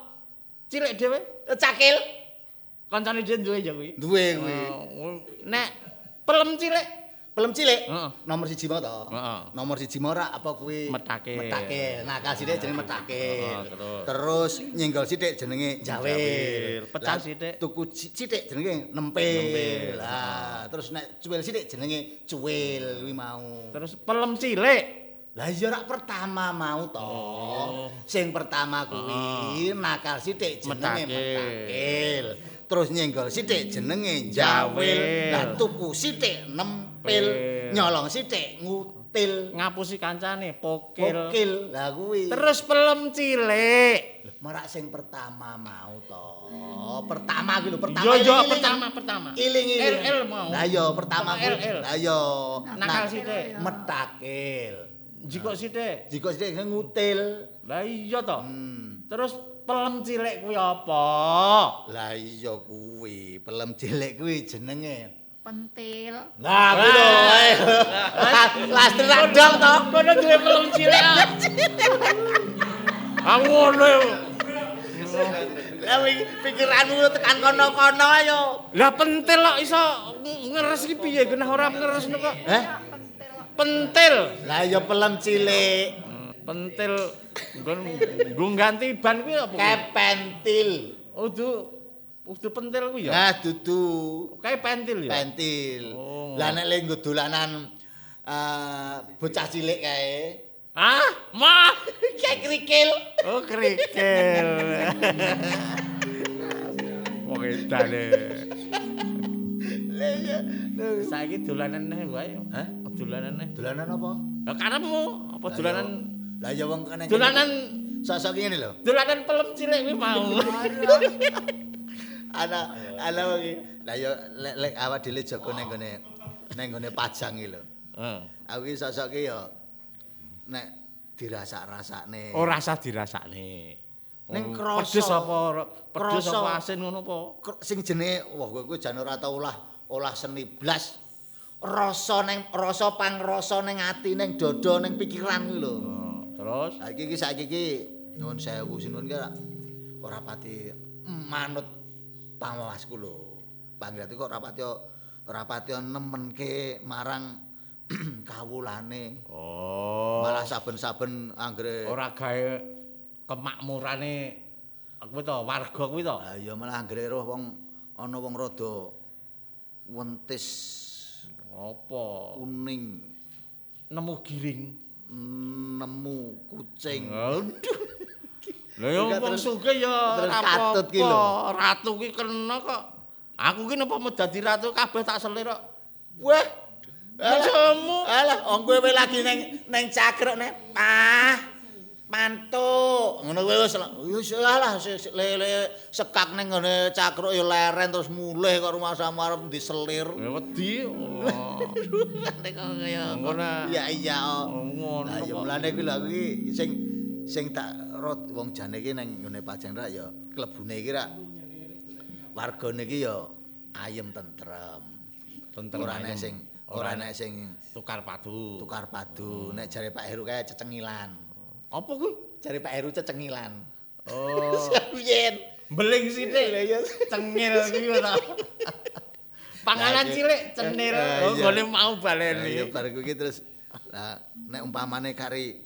D: cilik dhewe.
L: Cakil.
D: Kancane dhewe duwe ya kuwi.
L: Duwe kuwi.
D: Nek pelem cilik.
L: Pelem cilik. Nomor 1 mau to. Nomor 1 mau ora apa kuwi
D: metakil.
L: Metakil. Nakal sithik jenenge metakil. Terus nyenggol sithik jenenge jawil.
D: Pecah sithik.
L: Tuku sithik jenenge nempel. Lah, terus nek cuwil sithik jenenge cuwil kuwi mau.
D: Terus pelem cilik.
L: Lah iya rak pertama mau to. Sing pertama kuwi nakal sithik jenenge metakil. Terus nyenggol sithik jenenge jawil. Lah tuku sithik nempel, nyolong sithik ngutil,
D: ngapusi kancane pokil.
L: Pokil. Lah kuwi.
D: Terus pelem cilik.
L: Marak sing pertama mau to. Pertama kuwi lho, pertama.
D: Yo yo pertama, pertama.
L: Iling-iling.
D: L mau.
L: Lah iya pertama kuwi. Lah iya.
D: Nakal sithik.
L: Metakil.
D: Jikok sithik.
L: Jikok sithik ngutil.
D: Lah iya to. Terus pelem cilik kuwi apa?
L: Lah iya kuwi, pelem cilik kuwi jenenge
I: pentil.
L: Nah, kuwi lho. Lastri ra dong to.
D: Kono duwe pelem cilik. Aku ngono.
L: Lah pikiranmu tekan kono-kono ayo.
M: Lah pentil kok iso ngeres iki piye genah ora ngeres kok.
L: Heh?
M: Pentil.
L: Lah ya pelem cilik.
M: Pentil nggo ganti ban kuwi apa?
L: Kae pentil.
M: Oh, dudu pentil kuwi ya?
L: Nah, dudu.
M: Kae pentil ya?
L: Pentil.
M: Oh.
L: Lah nek le nggo dolanan bocah cilik kae.
M: Ah, mah,
L: kae krikil.
M: Oh, krikil. Wong edane.
L: Lah iya.
M: Saiki dolanan neh wae.
L: Hah?
M: Dolanan neh.
L: Dolanan apa?
M: Lah karepmu, apa dolanan?
L: Lah ya wong kene.
M: Dolanan
L: sok-sok ngene lho.
M: Dolanan pelem cilik kuwi mau.
L: Ana ana wong iki. Lah ya lek awak dhewe jaga ning gone Pajang iki lho.
M: Heeh.
L: Aku iki sok-sok ki ya nek dirasak-rasakne.
M: Ora usah dirasakne.
L: Ning krasa.
M: Pedes apa pedes apa asin ngono apa?
L: Sing jenenge wah kowe jan ora tau olah seni blas. Rasa ning rasa pangrasa ning ati ning dada ning pikiran kuwi lho.
M: Terus
L: saiki iki saiki iki nuwun sewu sinuwun ki ora pati manut pangwasku lho. Panggrati kok ora pati nemenke marang kawulane.
M: Oh.
L: Malah saben-saben anggere
M: ora gawe kemakmurane kuwi to warga kuwi to.
L: Lah iya malah anggere roh wong ana wong rada wentis
M: apa
L: kuning
M: nemu giring
L: nemu kucing.
M: Aduh. Lha ya wong sugih ya
L: terus katut ki lho.
M: Ratu ki kena kok. Aku ki napa dadi ratu kabeh tak selir kok.
L: Wah.
M: Alah,
L: alah wong kowe lagi ning cakruk nek pah mantuk. Ngono kowe wis wis alah lele sekak ning ngene cakruk ya leren terus mulih kok rumah sama arep diselir.
M: Ya wedi.
L: Nek kok kaya
M: ngono.
L: Ya iya.
M: Ngono.
L: Lah ya mulane kuwi lho aku iki sing tak wong jane iki ning ngene Pajang rak ya klebune iki rak wargane iki ya ayem tentrem.
M: Tentrem
L: ora nek sing
M: tukar padu.
L: Tukar padu. Nek jare Pak Heru kae cecengilan.
M: Apa kuwi?
L: Jare Pak Heru cecengilan.
M: Oh.
L: Yen
M: beling sithik.
L: Lah iya
M: cengil kuwi ora. Panganan cilik cenil. Oh nggone mau baleni.
L: Lah iya bar kuwi terus lah nek umpamane kari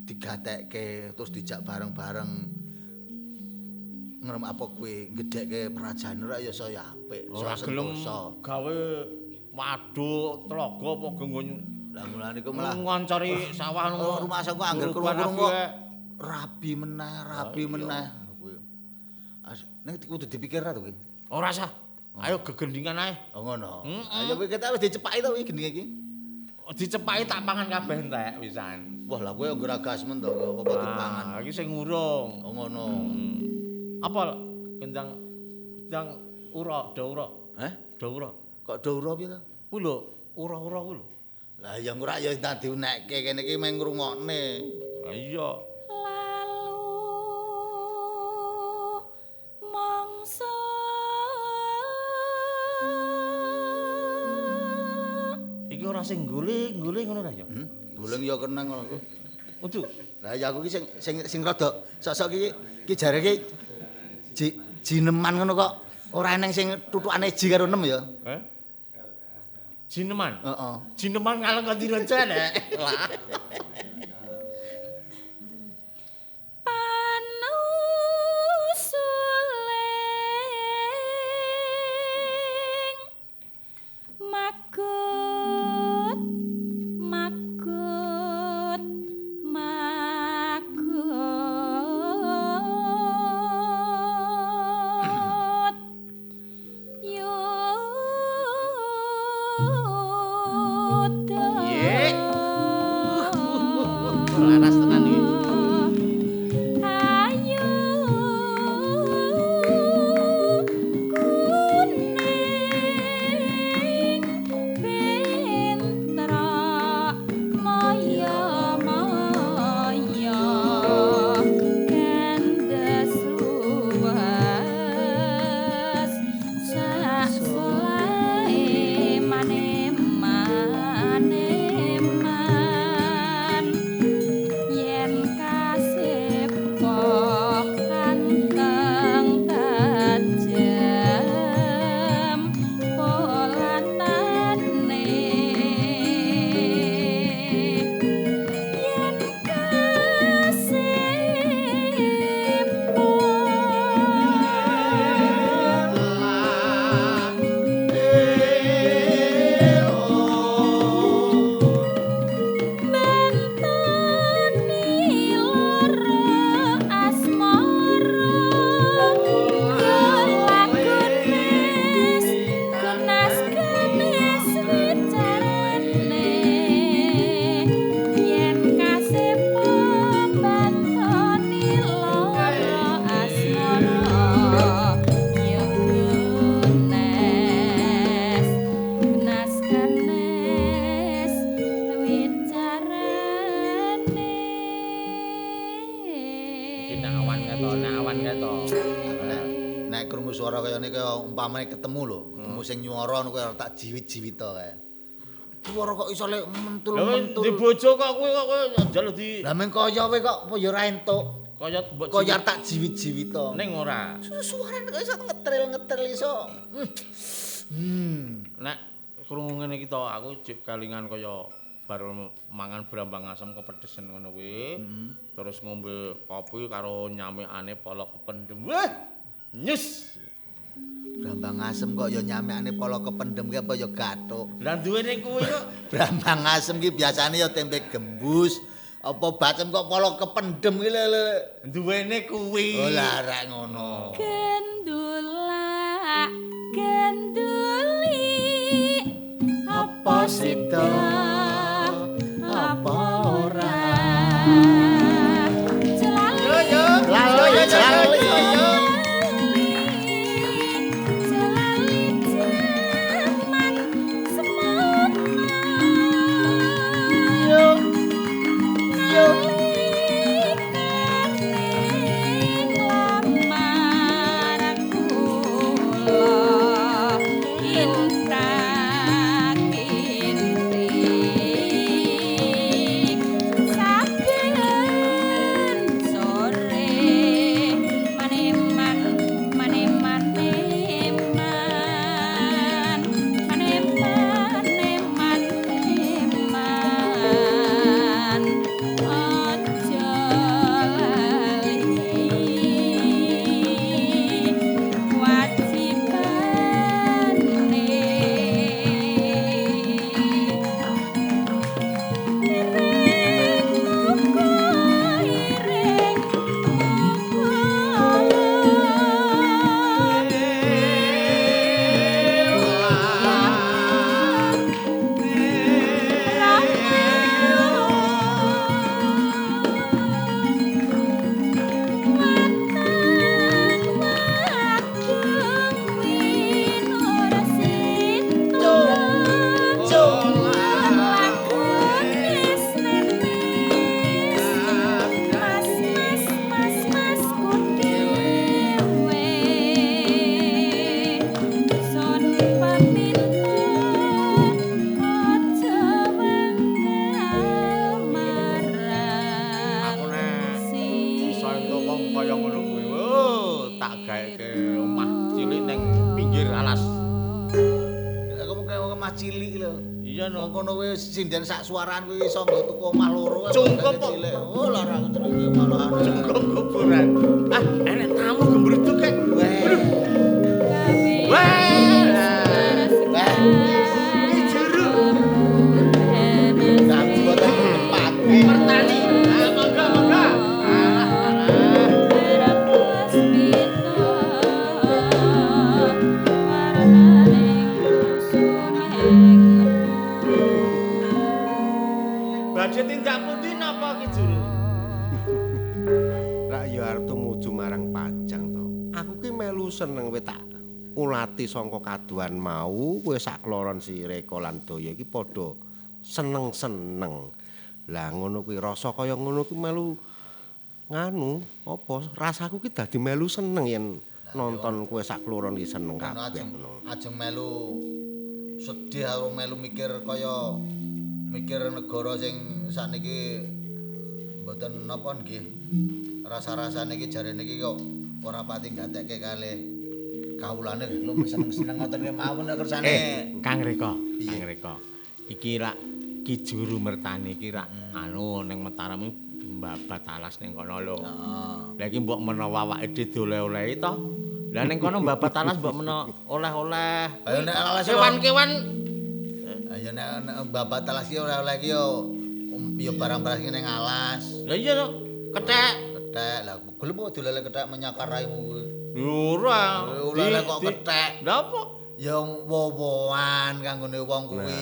L: digatekke terus dijak bareng-bareng ngrem apa kuwi gedhekke kerajaan ora ya saya apik,
M: ora gelem gawe waduk tlaga apa nggo.
L: Lah mulane iku malah
M: ngoncori sawah ngono.
L: Rumah aku angger krungu-krungu rabi meneh kuwi. Ning kudu dipikir ra to kuwi.
M: Ora sah. Ayo gegendingan ae.
L: Oh ngono. Ayo kowe kita wis dicepaki to kuwi gendinge iki.
M: Dicepaki tak pangan kabeh entek pisan.
L: Wah lah kowe nggragas men to apa dipangan.
M: Iki sing urung.
L: Oh ngono.
M: Apa gendang ura, daura.
L: Heh?
M: Daura.
L: Kok daura piye to?
M: Kuwi lho, ura-ura kuwi lho.
L: Lah ya ora ya ndang diunekke kene iki mung ngrungokne.
M: Lah iya.
H: Lalu mangsa
M: iki ora sing guling-guling ngono ra ya?
L: Guling ya kena ngono ku.
M: Udu.
L: Lah ya aku iki sing rada sok-sok iki iki jare iki jineman ngono kok ora eneng sing tutukane ji karo 6 ya.
M: Heh. Jineman?
L: Heeh.
M: Jineman ngaleng kanthi reja nek. Lah.
H: Panusuling magut magut magut yuda.
L: krungu swara kaya ngene kaya umpamane ketemu lho, ketemu sing nyuara ngono kuwi tak jiwit-jiwit to kae. Suara kok iso lek mentul-mentul.
M: Di bojo kok kuwi kok njaluk di.
L: Lah meng kaya kowe kok apa ya ora entuk.
M: Kaya mbok
L: kaya tak jiwit-jiwit to.
M: Ning ora.
L: Suarane kok iso ngetril-ngetril iso.
M: Nek krungu ngene iki to aku jek kalingan kaya bar mangan brambang asem kepedhesen ngono kuwi. Terus ngombe kopi karo nyamikane polo kependem. Wah, nyus.
L: Brambang asem kok ya nyamikane polo kependem ki apa ya gathuk.
M: Lah duwene kuwi kok
L: brambang asem ki biasane ya tempe gembus. Apa bacem kok polo kependem ki lho.
M: Duwene kuwi.
L: Oh lah rek ngono.
H: Gendula genduli apa sida apa ora.
L: Lali lali Sinden sak suaran kuwi iso nggo tuku omah loro.
M: Cungkup
L: cilik. Oh larang jenenge malahan.
M: Cungkup kuburan. Ah, enek tamu gembruduk kek. Wah.
L: Wah.
M: Iki juru.
L: Dadi boten pagi.
M: Mertani. Ah, monggo monggo. Badhe tindak pundi napa Ki Juru?
K: Rak ya arep tumuju marang Pajang to. Aku ki melu seneng kowe tak ulati sangka kaduhan mau, kowe sakloron si Reka lan Daya iki padha seneng-seneng. Lah ngono kuwi rasa kaya ngono kuwi melu nganu apa rasaku ki dadi melu seneng yen nonton kowe sakloron ki seneng kabeh ngono.
L: Ajeng melu sedih aku melu mikir kaya mikir negara sing sakniki mboten napa nggih. Rasa-rasane iki jarene iki kok ora pati gatekke kalih kawulane lho seneng-seneng ngoten kemawon nek kersane.
M: Kang Reka, Kang Reka. Iki rak Ki Juru Mertani iki rak anu ning Mataram mbabat alas ning kono lho. Lah iki mbok menawa awake dhewe dioleh-olehi to. Lah ning kono mbabat alas mbok menawa oleh-oleh.
L: Ayo nek alas
M: kewan-kewan.
L: Ayo nek mbabat alas iki oleh-oleh iki yo ya barang-barang iki ning alas.
M: Lah iya to, kethek.
L: Kethek. Lah gelem kok dioleh kethek menyakar raimu kuwi.
M: Ora.
L: Oleh kok kethek.
M: Lha apa?
L: Ya wowoan kanggone wong kuwi.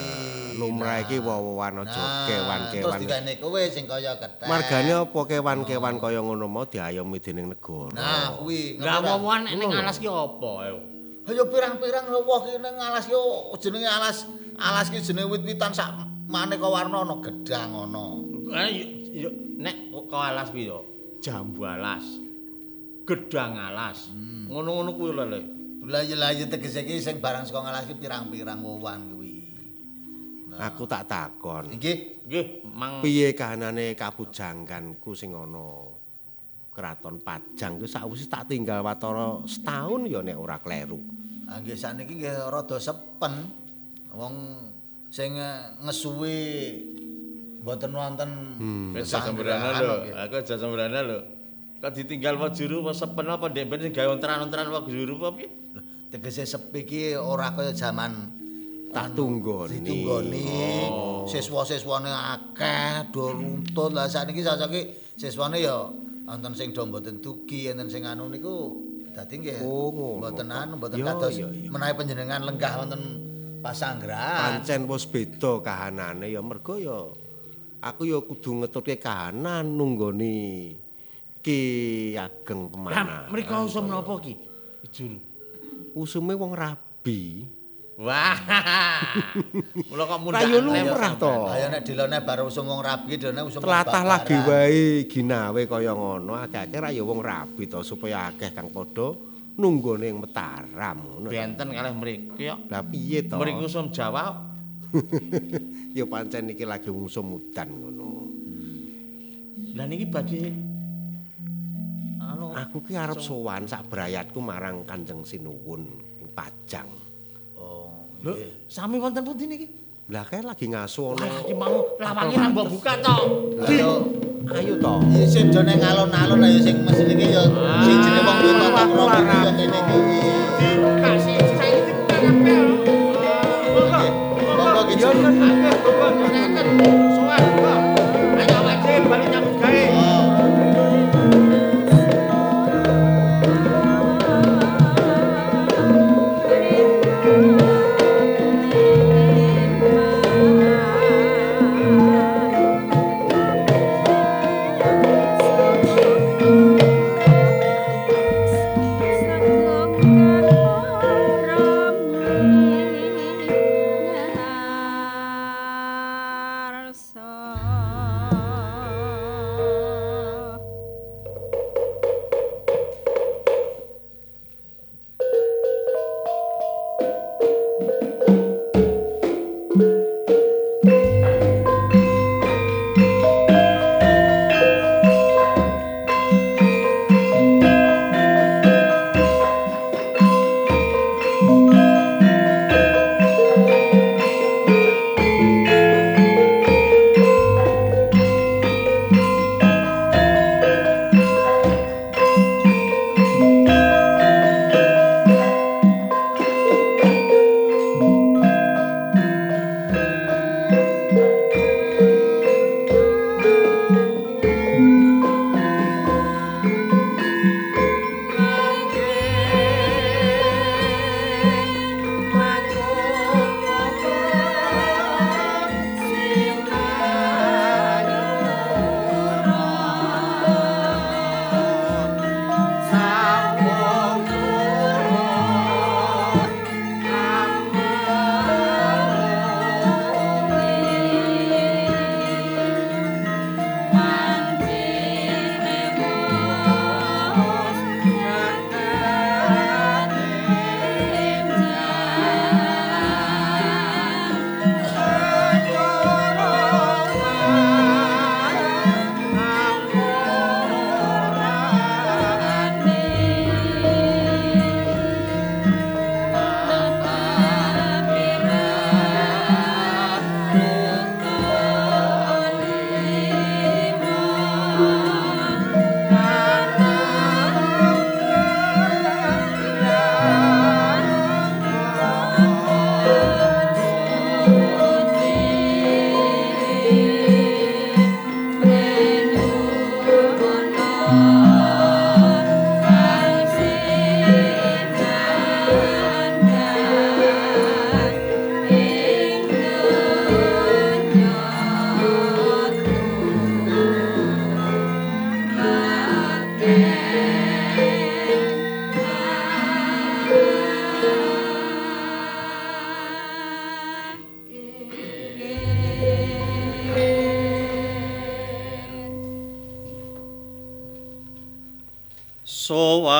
K: Lumrah iki wowoan aja kewan-kewan.
L: Terus digane kowe sing kaya kethek.
K: Margane apa kewan-kewan kaya ngono mau diayomi dening negara.
L: Nah, kuwi.
M: Lah wowoan nek ning alas ki apa ayo?
L: Ha ya pirang-pirang woh ki ning alas ki jenenge alas. Alas ki jenenge wit-witan sak maneka warna ana gedang ana.
M: Nek kok alas kuwi yo jambu alas. gedang alas. Ngono-ngono kuwi lho, Le.
L: Lah ya tegese iki sing barang saka ngalas iki pirang-pirang wowan kuwi.
K: Aku tak takon.
L: Nggih,
M: nggih, mang
K: piye kahanane kapujangganku sing ana Kraton Pajang kuwi sakwise tak tinggal watara setahun ya nek ora kleru.
L: Ah nggih sakniki nggih rada sepen. Wong sing ngesuwi mboten wonten
M: Wis sembrana lho. Aku aja sembrana lho. Kok ditinggal wae juru apa sepen apa ndek ben sing gawe ontran-ontran wae juru apa piye?
L: Tegese sepi iki ora kaya jaman
K: tak tunggoni.
L: Ditunggoni. Siswa-siswane akeh do runtut. Lah sakniki saiki siswane ya wonten sing do mboten dugi, enten sing anu niku dadi nggih mboten anu, mboten kados menawi panjenengan lenggah wonten pasanggrahan.
K: Pancen wis beda kahanane ya mergo ya aku ya kudu ngetutke kahanan nunggoni Ki Ageng Pemanahan.
M: Lah mriko usum napa ki? Juru.
K: Usume wong rabi.
M: Wah. Mula kok mundhak.
K: Lah yo lumrah to.
L: Ayo nek dilone bar usum wong rabi, dilone usum
K: tlatah lagi wae ginawe kaya ngono, akeh-akeh ra ya wong rabi to supaya akeh kang padha nunggone ing Mataram ngono.
M: Benten kalih mriki kok.
K: Lah piye to?
M: Mriki usum Jawa.
K: Ya pancen iki lagi usum udan ngono.
M: Lah niki badhe anu
K: aku ki arep sowan sak brayatku marang Kanjeng Sinuwun ing Pajang.
M: Lho, sami wonten pundi niki?
K: Lah kae lagi ngasu ana.
M: Iki mau lawange ra mbok buka to.
K: Ayo to.
L: Ya sing do ning alun-alun ayo sing mesin iki ya sing jenenge wong duwe tata krama ya ngene iki.
M: Dibuka sing saiki dibuka kabeh. Monggo.
L: Monggo ki.
M: Yo monggo. Sowan. Ayo awake bali nyambut gawe.
H: Sago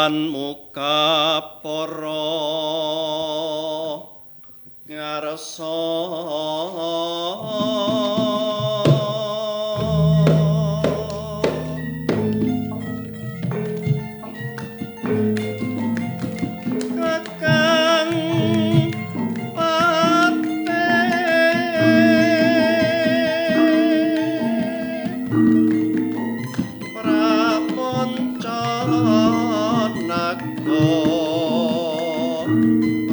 E: Lan muka para ngarsa Kakang Patih Prapanca naga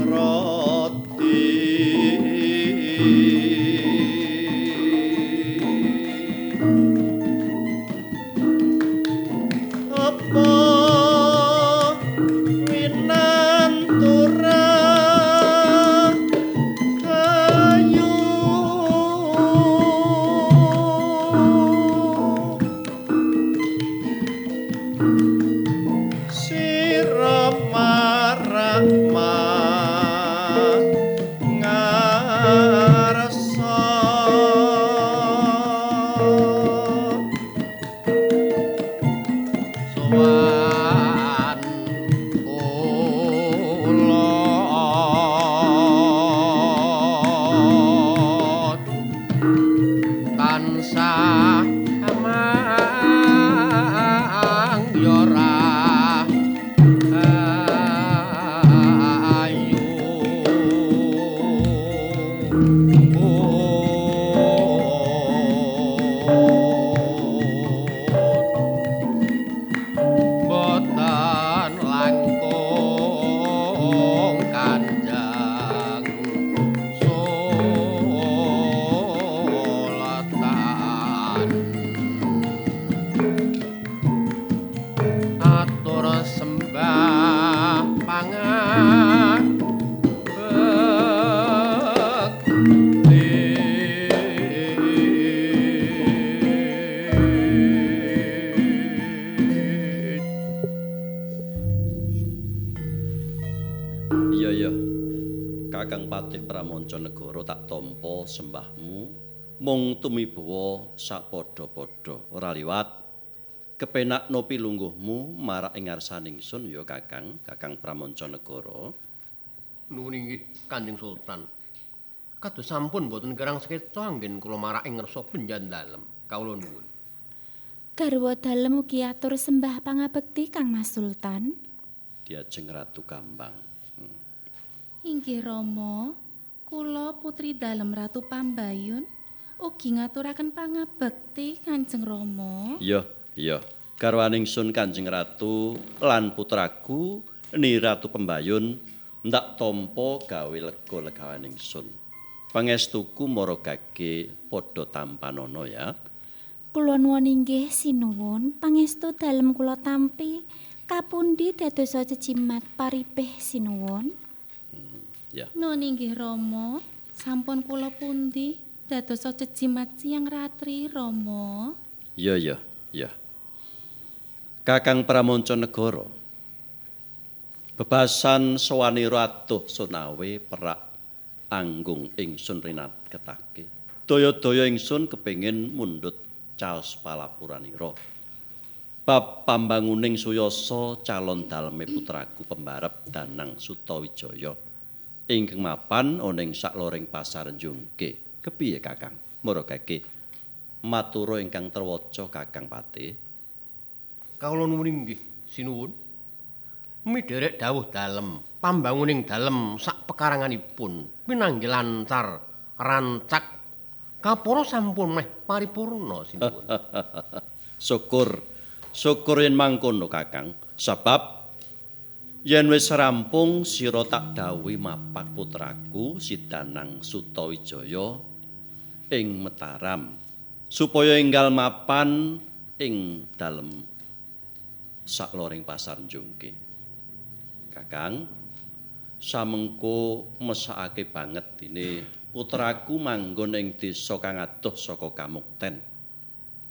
E: rati apa winantura ayu sira marak ngarsa
N: Sowan kula tansah amang ya rahayu. Boten langkung Kanjeng Sultan. Atur sembah pangabekti.
E: Iya iya. Kakang Patih Pramanca Negara tak tampa sembahmu mung tumibawa sapadha-padha ora liwat kepenakno pilungguhmu marak ing ngarsaning sun ya Kakang, Kakang Pramanca Negara.
N: Nuwun inggih Kanjeng Sultan. Kados sampun boten kirang sekeca anggen kula marak ing ngarsa penjan dalem. Kawula nuwun.
G: Garwa dalem ugi atur sembah pangabekti Kang Mas Sultan.
E: Diajeng Ratu Kambang.
O: Inggih Rama, kula putri dalem Ratu Pambayun ugi ngaturaken pangabekti Kanjeng Rama.
E: Iya, iya. Garwaning sun Kanjeng Ratu lan putraku Ni Ratu Pembayun ndak tampa gawe lega legawaning sun. Pangestuku maragake padha tampanana ya.
G: Kula nuwun inggih sinuwun pangestu dalem kula tampi kapundi dadosa jejimat paripih sinuwun.
E: Ya.
O: Nuwun inggih Rama, sampun kula pundi dadosa jejimat siang ratri Rama.
E: Iya, iya, iya. Kakang Pramanca Negara. Bebasan sowanira atuh sonawe perak anggung ingsun rinaketake. Daya-daya ingsun kepengin mundhut caos palapuranira. Bab pambanguning suyasa calon daleme putraku pembarep Danang Sutawijaya ingkang mapan ana ing sakloring pasar Jungke. Kepiye Kakang? Maragake matura ingkang terwaca Kakang Patih.
N: Kawula nuwun inggih sinuwun. Midherek dawuh dalem, pambanguning dalem sak pekaranganipun pinanggih lancar, rancak kapara sampun meh paripurna sinuwun.
E: Syukur, syukur yen mangkono Kakang, sebab yen wis rampung sira tak dawuhi mapak putraku si Danang Sutawijaya ing Mataram supaya enggal mapan ing dalem sakloring pasar Jungke. Kakang, samengko mesakake banget dene putraku manggon ing desa kang adoh saka Kamukten.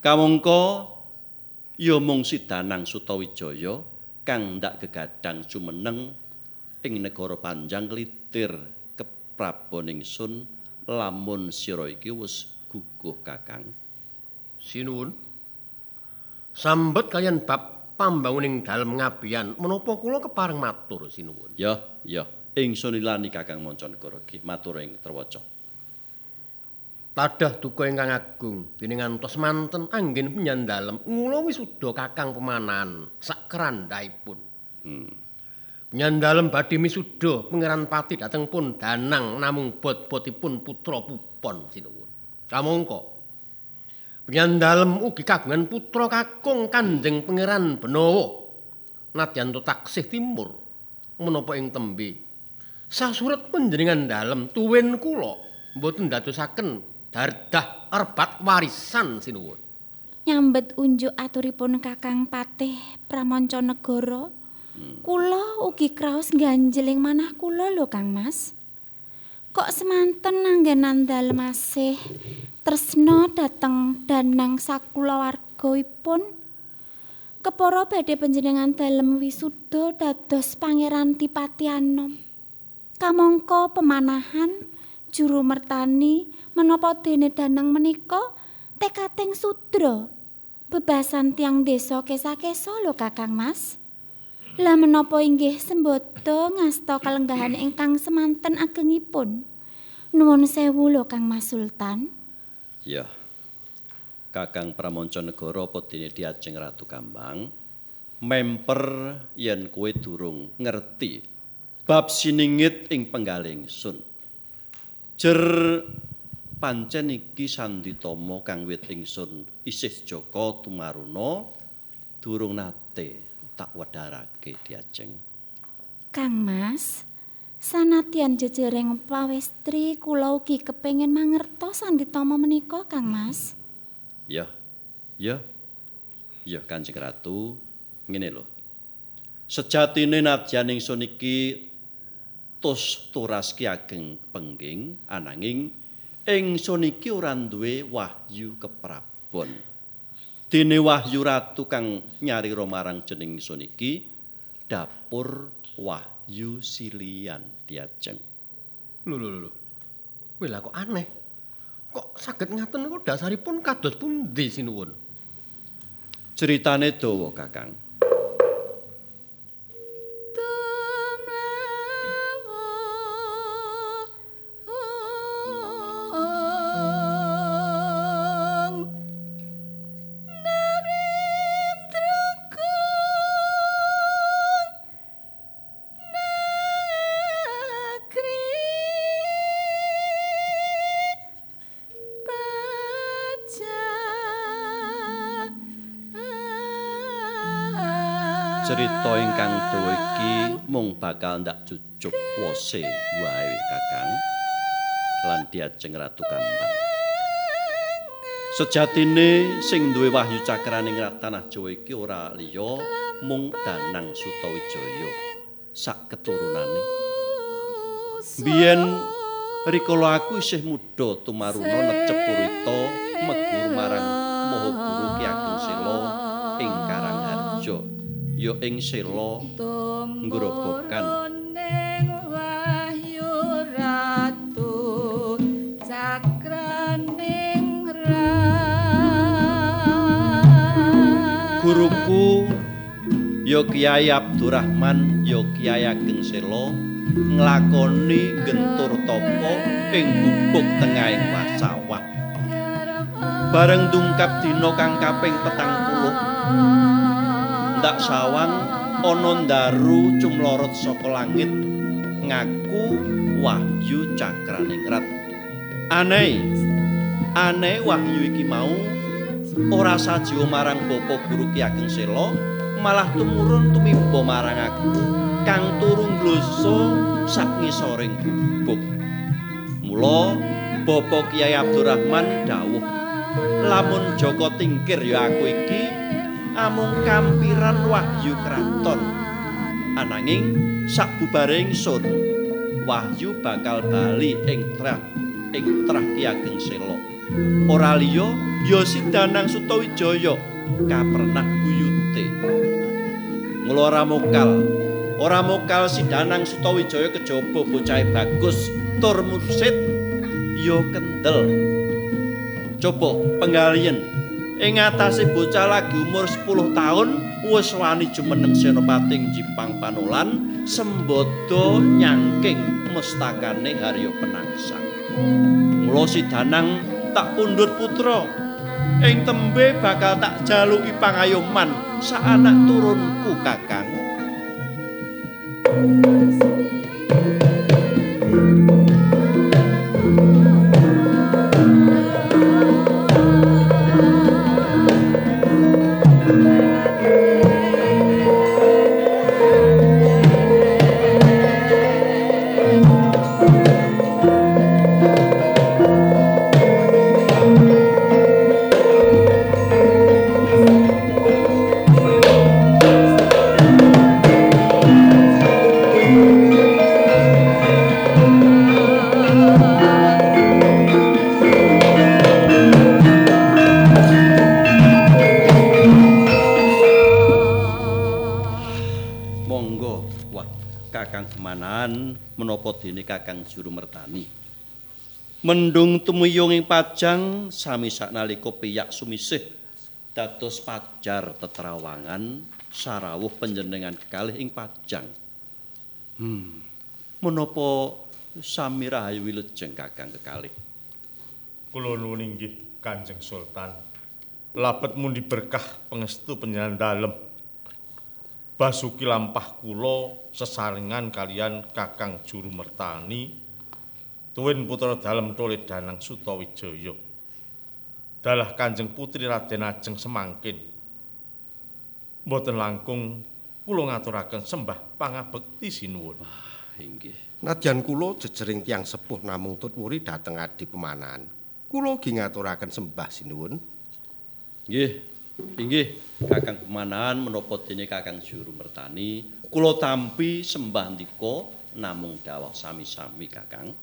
E: Kamangka ya mung si Danang Sutawijaya kang ndak gegadang jumeneng ing negara Panjang Klitir keprabon ingsun lamun sira iki wis guguh Kakang.
N: Sinuwun. Sambet kaliyan bab Pambanguning dalem ngabiyan menapa kula kepareng matur sinuwun.
E: Ya, ya. Ingsun ilani Kakang Mancanegara ki matur ing Trawaca.
N: Tadah duka ingkang agung dene ngantos manten anggen penyan dalem ngula wisuda Kakang Pemanan sak kerandhaipun. Penyan dalem badhe misuda Pangeran Pati dhateng pun Danang namung bot-botipun putra pupon sinuwun. Kamangka penyan dalem ugi kagungan putra kakung Kanjeng Pangeran Benawa nadyan taksih timur menapa ing tembe sasuret panjenengan dalem tuwin kula mboten ndadosaken dardah erbat warisan sinuwun.
O: Nyambet unjuk aturipun Kakang Patih Pramancanegara, kula ugi kraos ngganjeling manah kula lho Kang Mas. Kok semanten anggenan dalem asih tresna dhateng Danang sakulawargaipun. Kepara badhe panjenengan dalem wisuda dados Pangeran Dipati Anom. Kamangka pemanahan juru mertani menapa dene Danang menika tekating sudra bebasan tiang desa kesa-kesa lho Kakang Mas. Lah menapa inggih sembada ngasta kalenggahan ingkang semanten agengipun. Nuwun sewu lho Kang Mas Sultan.
E: Ya. Kakang Pramancanegara apa dene diajeng Ratu Kambang memper yen kowe durung ngerti bab siningit ing penggalih ingsun. Jer pancen iki sanditama kang wit ingsun isih jaka tumaruna durung nate tak wedharake diajeng.
O: Kang Mas, sanadyan jejering pawestri kula ugi kepengin mangertos sanditama menika Kang Mas.
E: Ya. Ya. Ya Kanjeng Ratu, ngene lho. Sejatine nadyan ingsun iki tus turas Ki Ageng Pengging, ananging ingsun iki ora duwe wahyu keprabon. Dene wahyu ratu kang nyarira marang jeneng ingsun iki dapur wahyu silian diajeng.
N: Lho lho lho. Kuwi lha kok aneh. Kok saged ngaten niku dasaripun kados pundi sinuwun?
E: Ceritane dawa Kakang. Cerita ingkang dawa iki mung bakal ndak cucup wose wae Kakang lan diajeng Ratu Kambang. Sejatine sing duwe wahyu cakraning tanah Jawa iki ora liya mung Danang Sutawijaya sak keturunane. Biyen rikala aku isih muda tumaruna necep purita megur marang Maha Guru Ki Ageng Sela ing Karangharjo. Ya ing sela ngrobokan guruku ya Kyai Abdurrahman ya Kyai Ageng Sela nglakoni gentur tapa ing gubuk tengahing sawah. Bareng dungkap dina kang kaping 40 ndak sawang ana ndaru cumlorot saka langit ngaku wahyu cakraningrat. Aneh, aneh wahyu iki mau ora sajiwa marang Bapak Guru Ki Ageng Sela, malah tumurun tumiba marang aku kang turu ngloso sak ngisoring gubuk. Mula Bapak Kyai Abdurrahman dawuh, lamun Jaka Tingkir ya aku iki amung kampiran wahyu kraton. Ananging sakbubare ingsun wahyu bakal bali ing trah Ki Ageng Sela. Ora liya ya si Danang Sutawijaya kapernah buyute. Mula ora mokal si Danang Sutawijaya kejaba bocahe bagus tur mursid ya kendel. Coba penggalian Ing atase bocah lagi umur 10 tahun wis wani jumeneng senopati ing Jipang Panolan sembodo nyangking mestakane Haryo Penangsang. Mula si Danang tak pundhut putra ing tembe bakal tak jaluki pangayoman sak anak turunku Kakang. Dene Kakang Juru Mertani. Mendung tumiyung ing Pajang sami saknalika piyak sumisih dados pajar tetrawangan sarawuh panjenengan kekalih ing Pajang. Menapa sami rahayu wilujeng Kakang kekalih?
J: Kula nuwun inggih Kanjeng Sultan. Labet mundi berkah pangestu panjenengan dalem. Basuki lampah kula sesarengan kalian Kakang Juru Mertani tuwin putra dalem Tole Danang Sutawijaya. Dalah Kanjeng Putri Raden Ajeng semangkin. Mboten langkung kula ngaturaken sembah pangabekti sinuwun.
E: Inggih.
K: Nadyan kula jejering tiyang sepuh namung tut wuri dhateng adi pemanahan. Kula ugi ngaturaken sembah sinuwun.
E: Nggih. Inggih, Kakang Pemanahan menapa dene Kakang Juru Mertani, kula tampi sembah ndika namung dawuh sami-sami Kakang.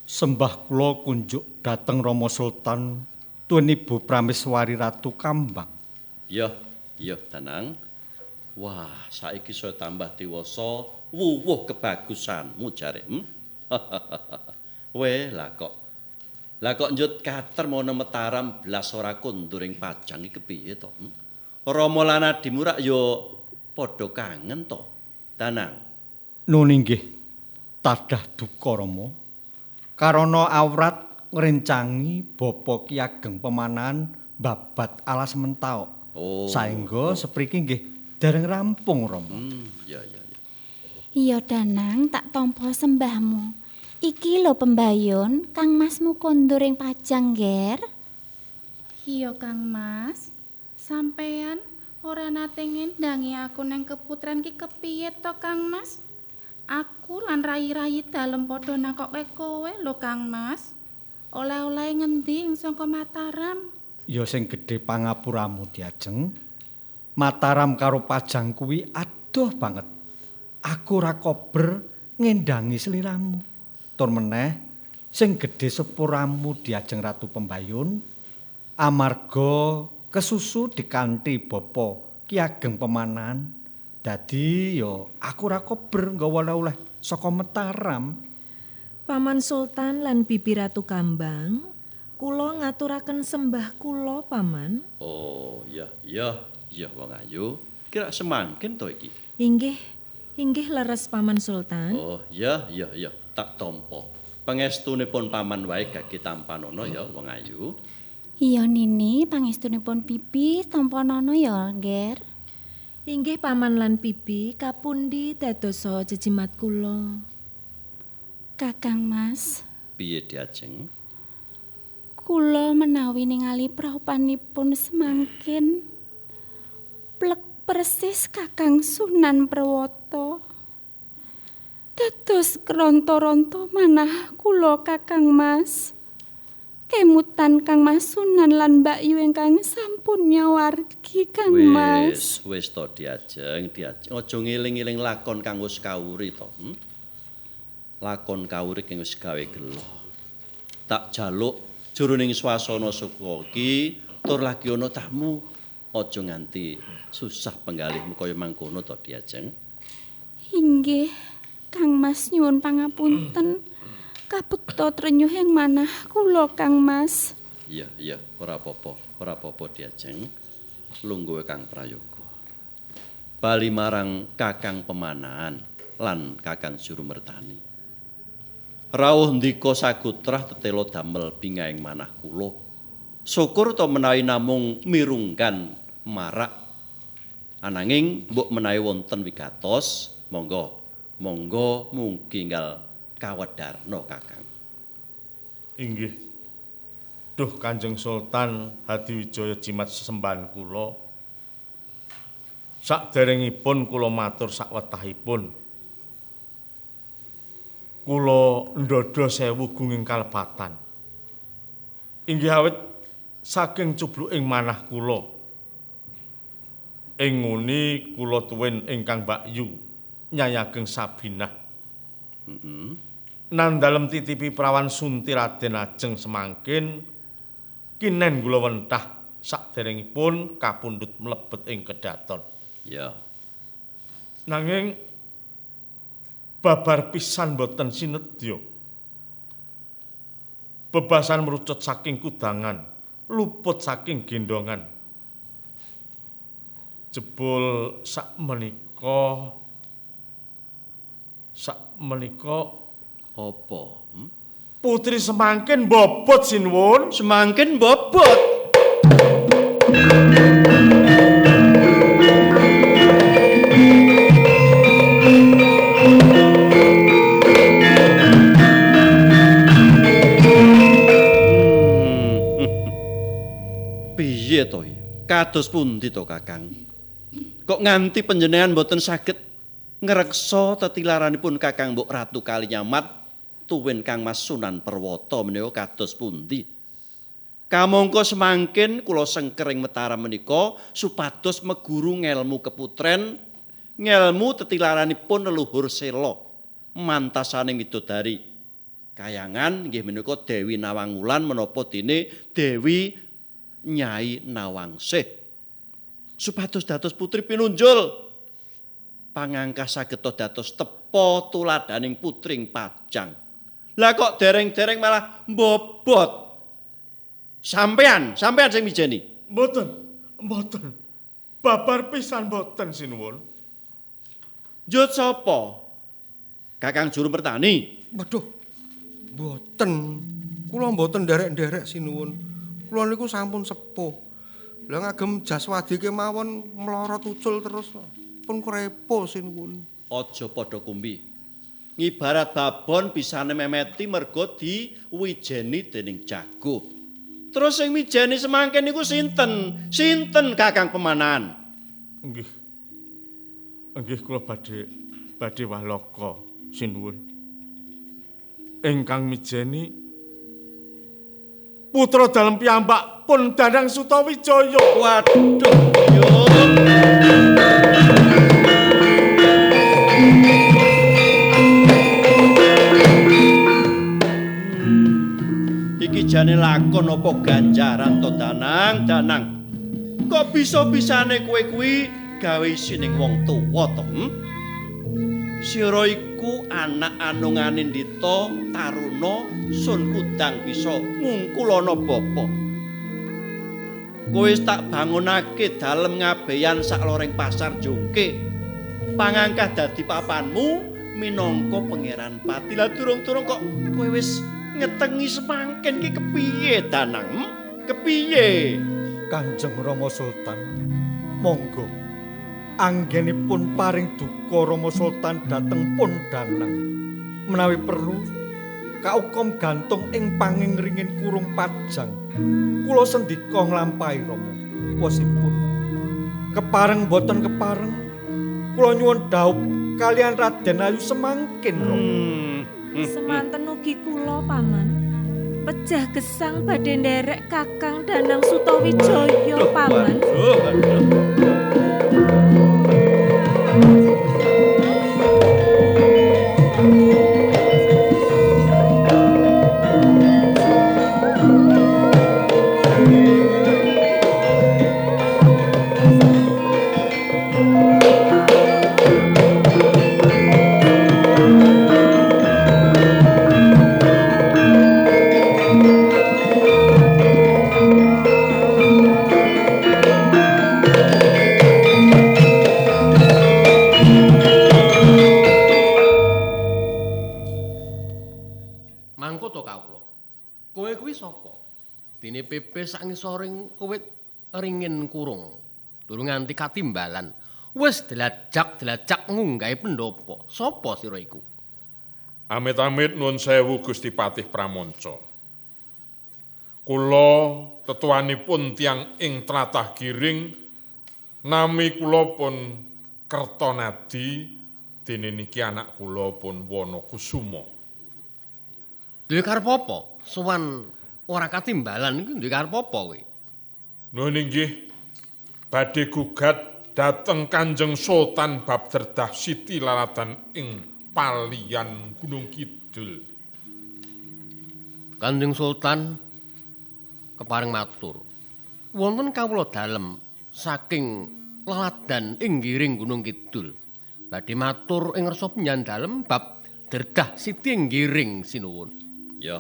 F: Sembah kula kunjuk dhateng Rama Sultan tuwin Ibu Prameswari Ratu Kambang.
E: Ya, iya Danang. Wah, saiki saya tambah dewasa, wuwuh kebagusanmu jare. Weh, lah kok. Lah kok njut kater mono Mataram blas ora kondur ing Pajang iki kepiye to? Rama lan adimu rak ya padha kangen to, Danang.
F: Nun inggih, tadah duka Rama. Karana awrat ngrencangi Bapa Ki Ageng Pemanahan babat alas Mentaok.
E: Oh.
F: Saengga sepriki nggih dereng rampung Rama.
E: Iya iya iya.
O: Iya Danang, tak tampa sembahmu. Iki lho pembayun, Kang Masmu kondur ing Pajang, Ger.
I: Iya, Kang Mas. Sampeyan ora nate ngendangi aku nang keputran ki kepiye to, Kang Mas? Aku lan rai-rai dalem padha nakoke kowe lho, Kang Mas. Oleh-oleh ngendi ing saka Mataram?
F: Ya sing gedhe pangapuramu diajeng. Mataram karo Pajang kuwi adoh banget. Aku ora kober ngendangi sliramu. Tur meneh sing gedhe sepuramu diajeng Ratu Pembayun amarga kesusu dikanthi Bapa Ki Ageng Pemanahan. Dadi ya aku ora kober nggawa oleh-oleh saka Mataram.
H: Paman Sultan lan Bibi Ratu Kambang, kula ngaturaken sembah kula, Paman.
E: Oh, iya iya iya wong ayu. Kira semangkin to iki?
H: Inggih, inggih leres Paman Sultan.
E: Oh, iya iya iya. Tak tampa. Pangestunipun paman wae gage tampanana ya wong ayu.
O: Iya Nini, pangestunipun Bibi tampanana ya, Nger.
H: Inggih Paman lan Bibi, kapundi dadosa jejimat kula?
O: Kakang Mas.
E: Piye diajeng?
O: Kula menawi ningali praupanipun semangkin plek persis Kakang Sunan Prawata. Dados kronto-ronto manah kula Kakang Mas. Kemutan Kang Mas Sunan lan Mbak Yu ingkang sampun nyawargi Kang Mas.
E: Wis, wis to diajeng, diajeng. Aja ngeling-eling lakon kang wis kawuri to. Lakon kawuri kang wis gawe gelo. Tak jaluk jroning swasana suka iki tur lagi ana tamu. Aja nganti susah penggalihmu kaya mangkono to diajeng.
O: Inggih. Kang Mas nyuwun pangapunten. Kabekta trenyuh ing manah kula Kang Mas.
E: iya, iya, ora apa-apa, ora apa-apa Diajeng. Lungguhe Kang Prayoga. Bali marang Kakang Pemanahan lan Kakang Juru Mertani. Rawuh ndika sagutrah tetela damel bingahing manah kula. Syukur to menawi namung mirunggan marak. Ananging mbok menawi wonten wigatos, monggo, monggo mungki enggal kawedarna Kakang.
J: Inggih. Duh Kanjeng Sultan Hadiwijaya jimat sesembahan kula. Saderengipun kula matur sakwetahipun. Kula ndhodha sewu gunging kalepatan. Inggih awit saking cubluking manah kula. Ing nguni kula tuwin ingkang Mbakyu Nyai Ageng Sabinah. Nan dalem titipi prawan Sunti Raden Ajeng semangkin kinen kula wentah saderengipun kapundhut mlebet ing kedaton.
E: Ya.
J: Nanging babar pisan boten sinedya. Bebasan merucut saking kudangan, luput saking gendongan. Jebul sak menika
E: apa?
J: Putri semangkin bobot sinuwun.
E: Semangkin bobot. Piye to iki? Kados pundi to Kakang? Kok nganti panjenengan mboten saged ngreksa tetilaranipun Kakang Mbok Ratu Kalinyamat tuwin Kang Mas Sunan Perwata menika kados pundi? Kamangka semangkin kula sengkering Mataram menika supados meguru ngelmu keputren, ngelmu tetilaranipun leluhur sela mantasane widodari kayangan inggih menika Dewi Nawangwulan menapa dene Dewi Nyai Nawangsih. Supados dados putri pinunjul pangangkah sageta dados tepa tuladaning putring Pajang. Lah kok dereng-dereng malah mbobot. Sampean, sampean sing mijeni.
J: Mboten, mboten. Babar pisan mboten sinuwun.
E: Njut sapa? Kakang Juru Mertani.
K: Waduh. Mboten. Kula mboten nderek-nderek sinuwun. Kula niku sampun sepuh. Lah ngagem jaswadi kemawon mlorot ucul terus pun krepo sinuwun.
E: Aja padha kumbi. Ngibarat babon bisane memeti mergo diwijeni dening jago. Terus sing mijeni semangken niku sinten? Sinten Kakang Pemanahan?
J: Nggih. Nggih kula badhe waloka sinuwun. Ingkang mijeni putra dalem piyambak pun Danang Sutawijaya.
E: Waduh, yo. Iki jane lakon apa ganjaran to Danang, Danang? Kok bisa-bisane kowe kuwi gawe isining wong tuwa to? Sira iku anak anungane Ndita Taruna sun kudang bisa ngungkulana bapa. Kowe wis tak bangunake dalem ngabeyan sak loreng pasar Jongke. Pangangkah dadi papanmu minangka Pangeran Pati. Lah durung-durung kok kowe wis ngetengi semangken ki kepiye Danang? Kepiye?
F: Kanjeng Rama Sultan, monggo anggenipun paring duka Rama Sultan dhateng pun Danang. Menawi perlu kaukom gantung ing panging ringin kurung Pajang. Kula sendika nglampahi Rama. Wosipun kepareng boten kepareng, kula nyuwun dhaup kalian Raden Ayu semangkin Rama.
H: Semanten ugi kula paman. Pejah gesang badhe nderek Kakang Danang Sutawijaya paman.
N: Mangko to kawula. Kowe kuwi sapa? Dene pepe sak ngisoring wit ringin kurung. Durung nganti katimbalan. Wis dlajak-dlajak ngunggahi pendopo. Sapa sira iku?
A: Amit-amit nuwun sewu Gusti Patih Pramanca. Kula tetuanipun tiyang ing tlatah Giring, nami kula pun Kertonadi, dene niki anak kula pun Wanakusuma.
N: Duwe karep apa? Sowan ora katimbalan iku duwe karep apa kowe?
A: Nuwun inggih, badhe gugat dhateng Kanjeng Sultan bab dredah Siti Laladan ing Paliyan Gunung Kidul.
N: Kanjeng Sultan kepareng matur. Wonten kawula dalem saking Laladan ing Giring Gunung Kidul. Badhe matur ing ngarsa panjenengan dalem bab dredah Siti ing Giring sinuwun.
E: Ya,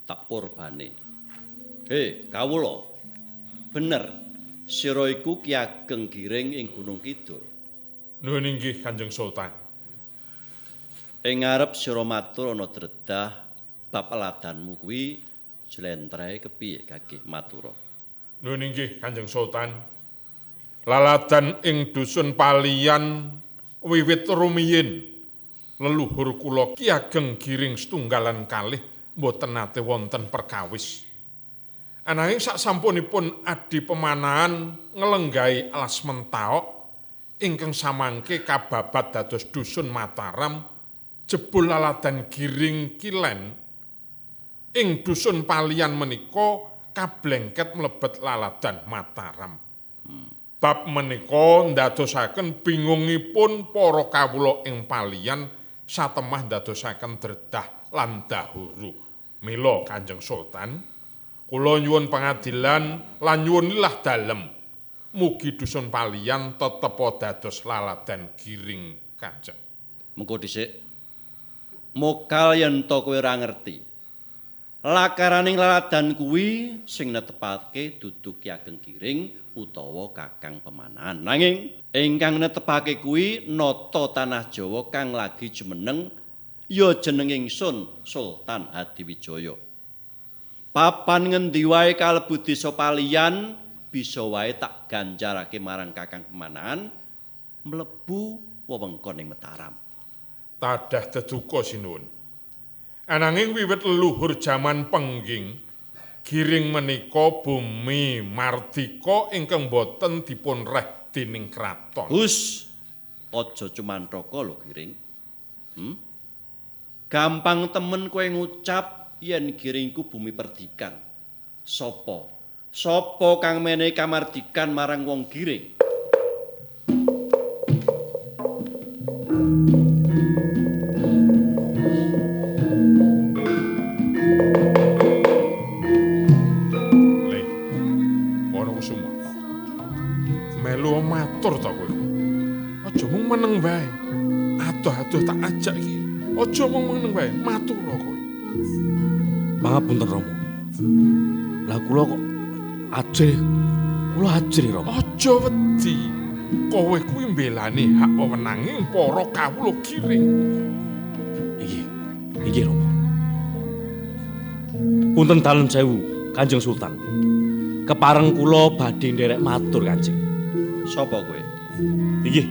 E: tak purbane. He, kawula. Bener. Sira iku Ki Ageng Giring ing Gunung Kidul.
A: Nuwun inggih Kanjeng Sultan.
E: Ing ngarep sira matur ana dredah bab ladanmu kuwi jlentrehe kepiye gagih matura.
A: Nuwun inggih Kanjeng Sultan. Laladan ing dusun Paliyan wiwit rumiyin leluhur kula Ki Ageng Giring setunggalan kalih mboten nate wonten perkawis. Ananging saksampunipun adi pemanahan nglenggahi alas Mentaok ingkang samangke kababat dados dusun Mataram, jebul laladan Giring Kilen ing dusun Paliyan menika kablengket mlebet laladan Mataram. Bab menika ndadosaken bingungipun para kawula ing Paliyan satemah ndadosaken dredah lan dahuru. Mila Kanjeng Sultan, kula nyuwun pangadilan lan nyuwun lilah dalem. Mugi dusun Paliyan tetepa dados laladan Giring Kanjeng.
E: Mengko dhisik. Mokal yen to kowe ora ngerti. Lakaraning laladan kuwi sing netepake dudu Ki Ageng Giring utawa Kakang Pemanahan. Nanging ingkang netepake kuwi nata tanah Jawa kang lagi jumeneng ya jeneng ingsun Sultan Hadiwijaya. Papan ngendi wae kalebu desa Paliyan bisa wae tak ganjarake marang Kakang Pemanahan mlebu wewengkon ing Mataram.
A: Tadah deduka sinuwun. Ananging wiwit leluhur jaman pengging, Giring menika bumi mardika ingkang boten dipun reh dening kraton.
E: Hus, aja cumanthaka lho Giring. Gampang temen kowe ngucap yen Giringku bumi perdikan. Sopo? Sopo kang menehi kamardikan marang wong Giring?
A: Le, Wanakusuma. Melu matur ta kowe? Aja mung meneng wae. Adoh-adoh tak ajak iki. Aja mung meneng wae, matur kowe.
D: Pangapunten Rama. Lah kula kok ajrih. Kula ajrih Rama.
A: Aja wedi. Kowe kuwi mbelani hak wewenanging para kawula Giring.
D: Inggih. Inggih Rama. Punten dalem sewu, Kanjeng Sultan. Kepareng kula badhe nderek matur Kanjeng.
E: Sapa kowe?
D: Inggih.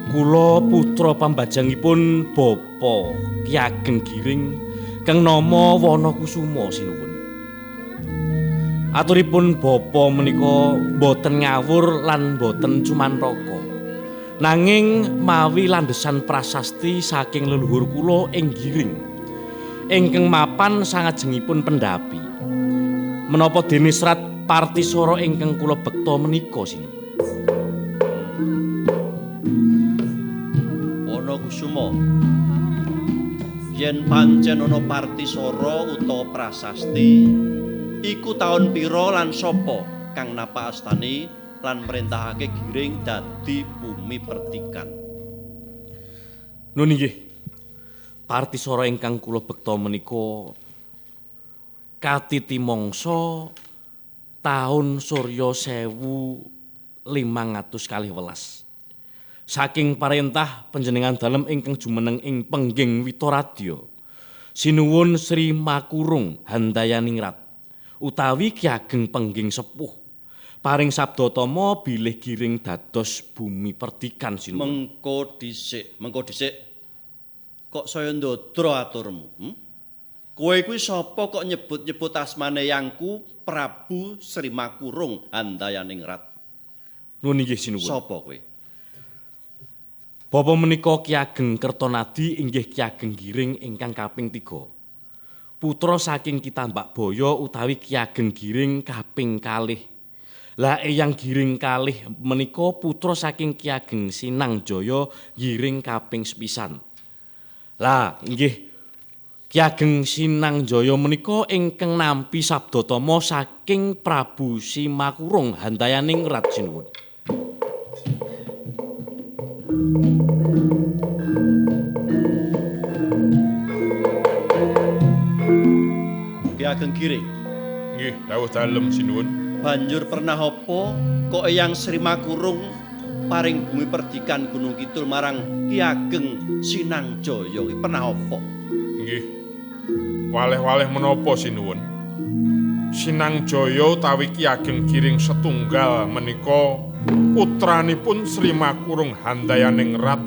D: Kula putra pambajangipun Bapa Ki Ageng Giring kang nama Wanakusuma sinuwun. Aturipun bapa menika boten ngawur lan boten cumanthaka. Nanging mawi landhesan prasasti saking leluhur kula ing Giring ingkang mapan sangajengipun pendhapi. Menapa dene serat Partisara ingkang kula bekta menika sinuwun.
E: Wanakusuma, yen pancen ana Partisara utawa prasasti, iku taun pira lan sapa kang napak astani lan merintahake Giring dadi bumi perdikan?
D: Nun inggih. Partisara ingkang kula bekta menika katiti mangsa taun surya 1512. Saking parentah panjenengan dalem ingkang jumeneng ing Pengging Witoradya. Sinuwun Sri Makurung Handayaningrat utawi Ki Ageng Pengging Sepuh. Paring sabda tama bilih Giring dados bumi perdikan sinuwun.
E: Mengko dhisik, mengko dhisik. Kok saya ndodro aturmu? Kowe kuwi sapa kok nyebut-nyebut asmane yangku Prabu Sri Makurung Handayaningrat?
D: Nuwun inggih sinuwun.
E: Sapa kowe?
D: Bapa menika Ki Ageng Kertonadi inggih Ki Ageng Giring ingkang kaping 3. Putra saking Ki Tambak Baya utawi Ki Ageng Giring kaping kalih. Lah Eyang Giring kalih menika putra saking Ki Ageng Sinang Jaya Giring kaping sepisan. Lah inggih Ki Ageng Sinang Jaya menika ingkang nampi sabda tama saking Prabu Simakurung Handayaningrat sinuwun.
E: Ki Ageng Giring.
A: Nggih, dawuh dalem sinuwun.
E: Banjur pernah apa kok Eyang Sri Makurung paring bumi perdikan Gunung Kidul marang Ki Ageng Sinang Jaya ki pernah apa?
A: Nggih. Waleh-waleh menapa sinuwun? Sinang Jaya utawi Ki Ageng Giring setunggal menika putranipun Sri Makurung Handayaningrat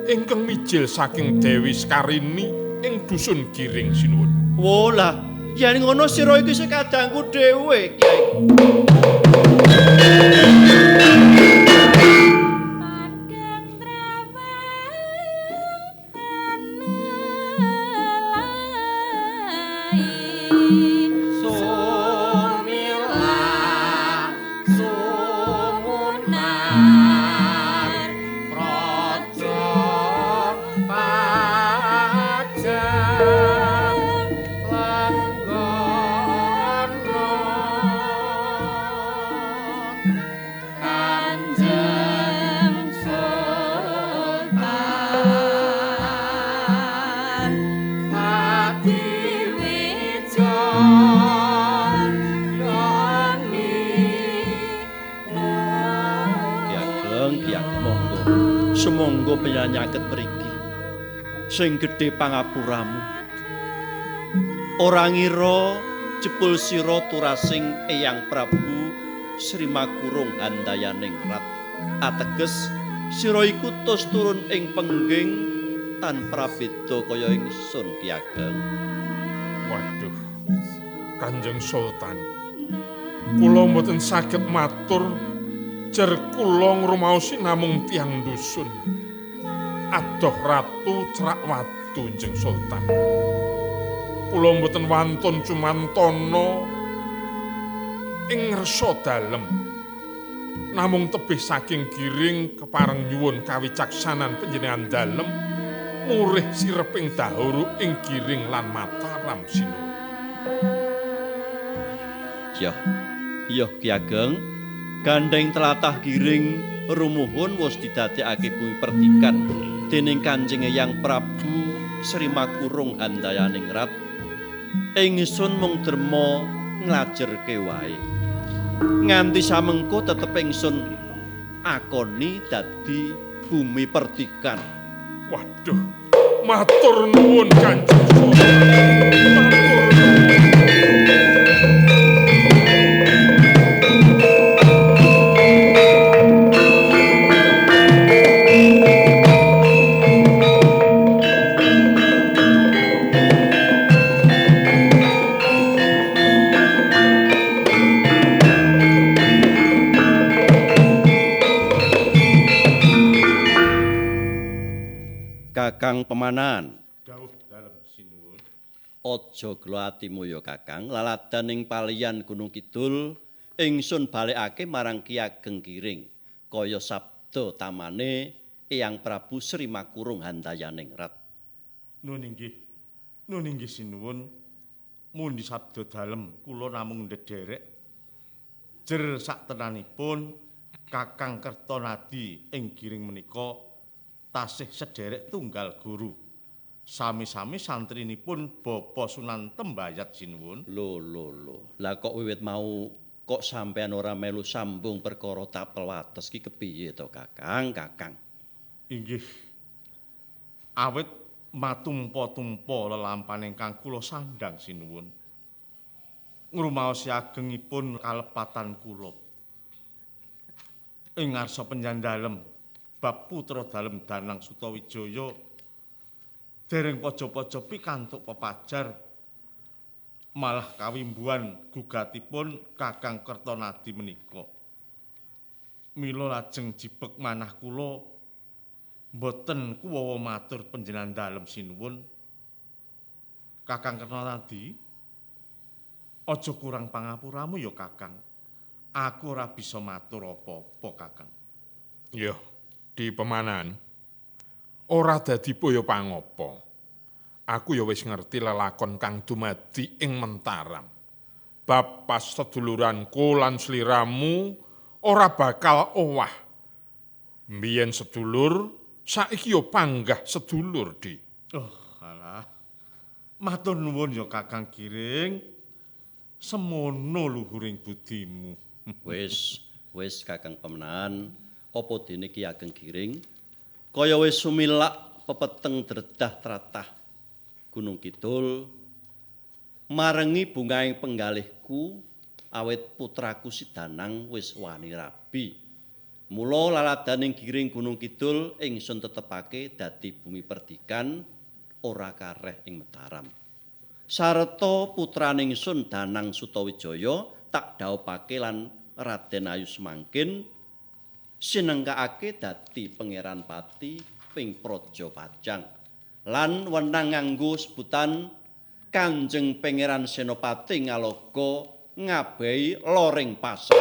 A: ingkang mijil saking Dewi Sekarini ing dusun Giring sinuwun.
E: Wolah, yen ngono sira iki sekadangku dhewe, Kyai. Sumangga penyanyaket mriki sing gedhe pangapuramu. Ora ngira jebul sira turasing Eyang Prabu Sri Makurung Handayaningrat. Ateges sira iku tus turun ing pengging tan prabeda kaya ingsun Ki Ageng.
A: Waduh, Kanjeng Sultan, kula mboten saged matur. Jer kula ngrumaosi namung tiyang dusun. Adoh ratu cerak watu Njeng Sultan. Kula mboten wantun cumantana ing ngersa dalem. Namung tebih saking Giring kepareng nyuwun kawicaksanan panjenengan dalem murih sireping dahuru ing Giring lan Mataram sinuwun.
E: Yo, yo Ki Ageng. Gandeng tlatah Giring rumuhun wis didadekake bumi perdikan dening Kanjeng Eyang Prabu Sri Makurung Handayaningrat. Ingsun mung derma nglajerke wae. Nganti samengko tetep ingsun akoni dadi bumi perdikan.
A: Waduh, matur nuwun Kanjeng Sultan. Matur nuwun.
E: Kakang Pemanan.
J: Dawuh dalem sinuwun.
E: Aja gelo atimu ya Kakang, laladan ing paliyan Gunung Kidul ingsun balekake marang Ki Ageng Giring kaya sabda tamane Eyang Prabu Sri Makurung Handayaningrat.
J: Nun inggih. Nun inggih sinuwun. Mundi sabda dalem kula namung ndederek. Jer saktenanipun Kakang Kertonadi ing Giring menika tasih sederek tunggal guru. Sami-sami santrinipun Bapak Sunan Tembayat sinuwun.
E: Lho lho lho. Lah kok wiwit mau kok sampean ora melu sambung perkara tapel wates ki kepiye to Kakang, Kakang?
J: Inggih. Awit Matumpa-tumpa lelampahan ingkang kula sandhang sinuwun. Ngrumaosi agengipun kalepatan kula. Ing ngarsa penjandalem bab putra dalem Danang Sutawijaya dereng paja-paja pikantuk pepajar malah kawimbuhan gugatipun Kakang Kertonadi menika. Mila lajeng jibeg manah kula mboten kuwawa matur panjenengan dalem sinuwun. Kakang Kertonadi, aja kurang pangapuramu ya Kakang. Aku ora bisa matur apa-apa Kakang.
A: Ya, di pemanan ora dadi boyo pangopo. Aku ya wis ngerti lelakon kang dumadi ing Mentaram. Bab pas seduluranku lan sliramu ora bakal owah. Mbiyen sedulur, saiki ya panggah sedulur, Di.
J: Oh, alah. Matur nuwun ya Kakang Giring. Semono luhuring budimu.
E: Wis, wis Kakang Pemenahan, apa dene Ki Ageng Giring kaya wis sumilak pepeteng dredah tratah Gunung Kidul marengi bungahing penggalihku awit putraku si Danang wis wani rabi. Mula laladaning Giring Gunung Kidul ingsun tetepake dadi bumi perdikan ora kareh ing Mataram. Sarta putraning ingsun Danang Sutawijaya tak dhaupake lan Raden Ayu Semangkin sinengkakake dadi Pangeran Pati ping Praja Pajang lan wenang nganggo sebutan Kanjeng Pangeran Senopati Ngaloga ngabehi loring pasar.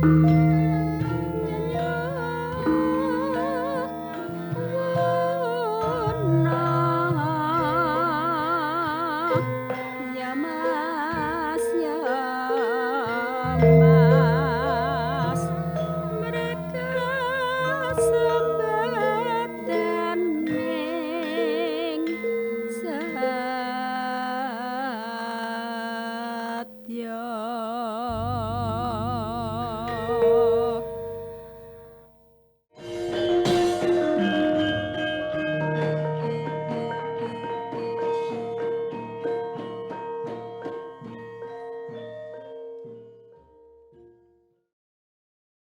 I: Thank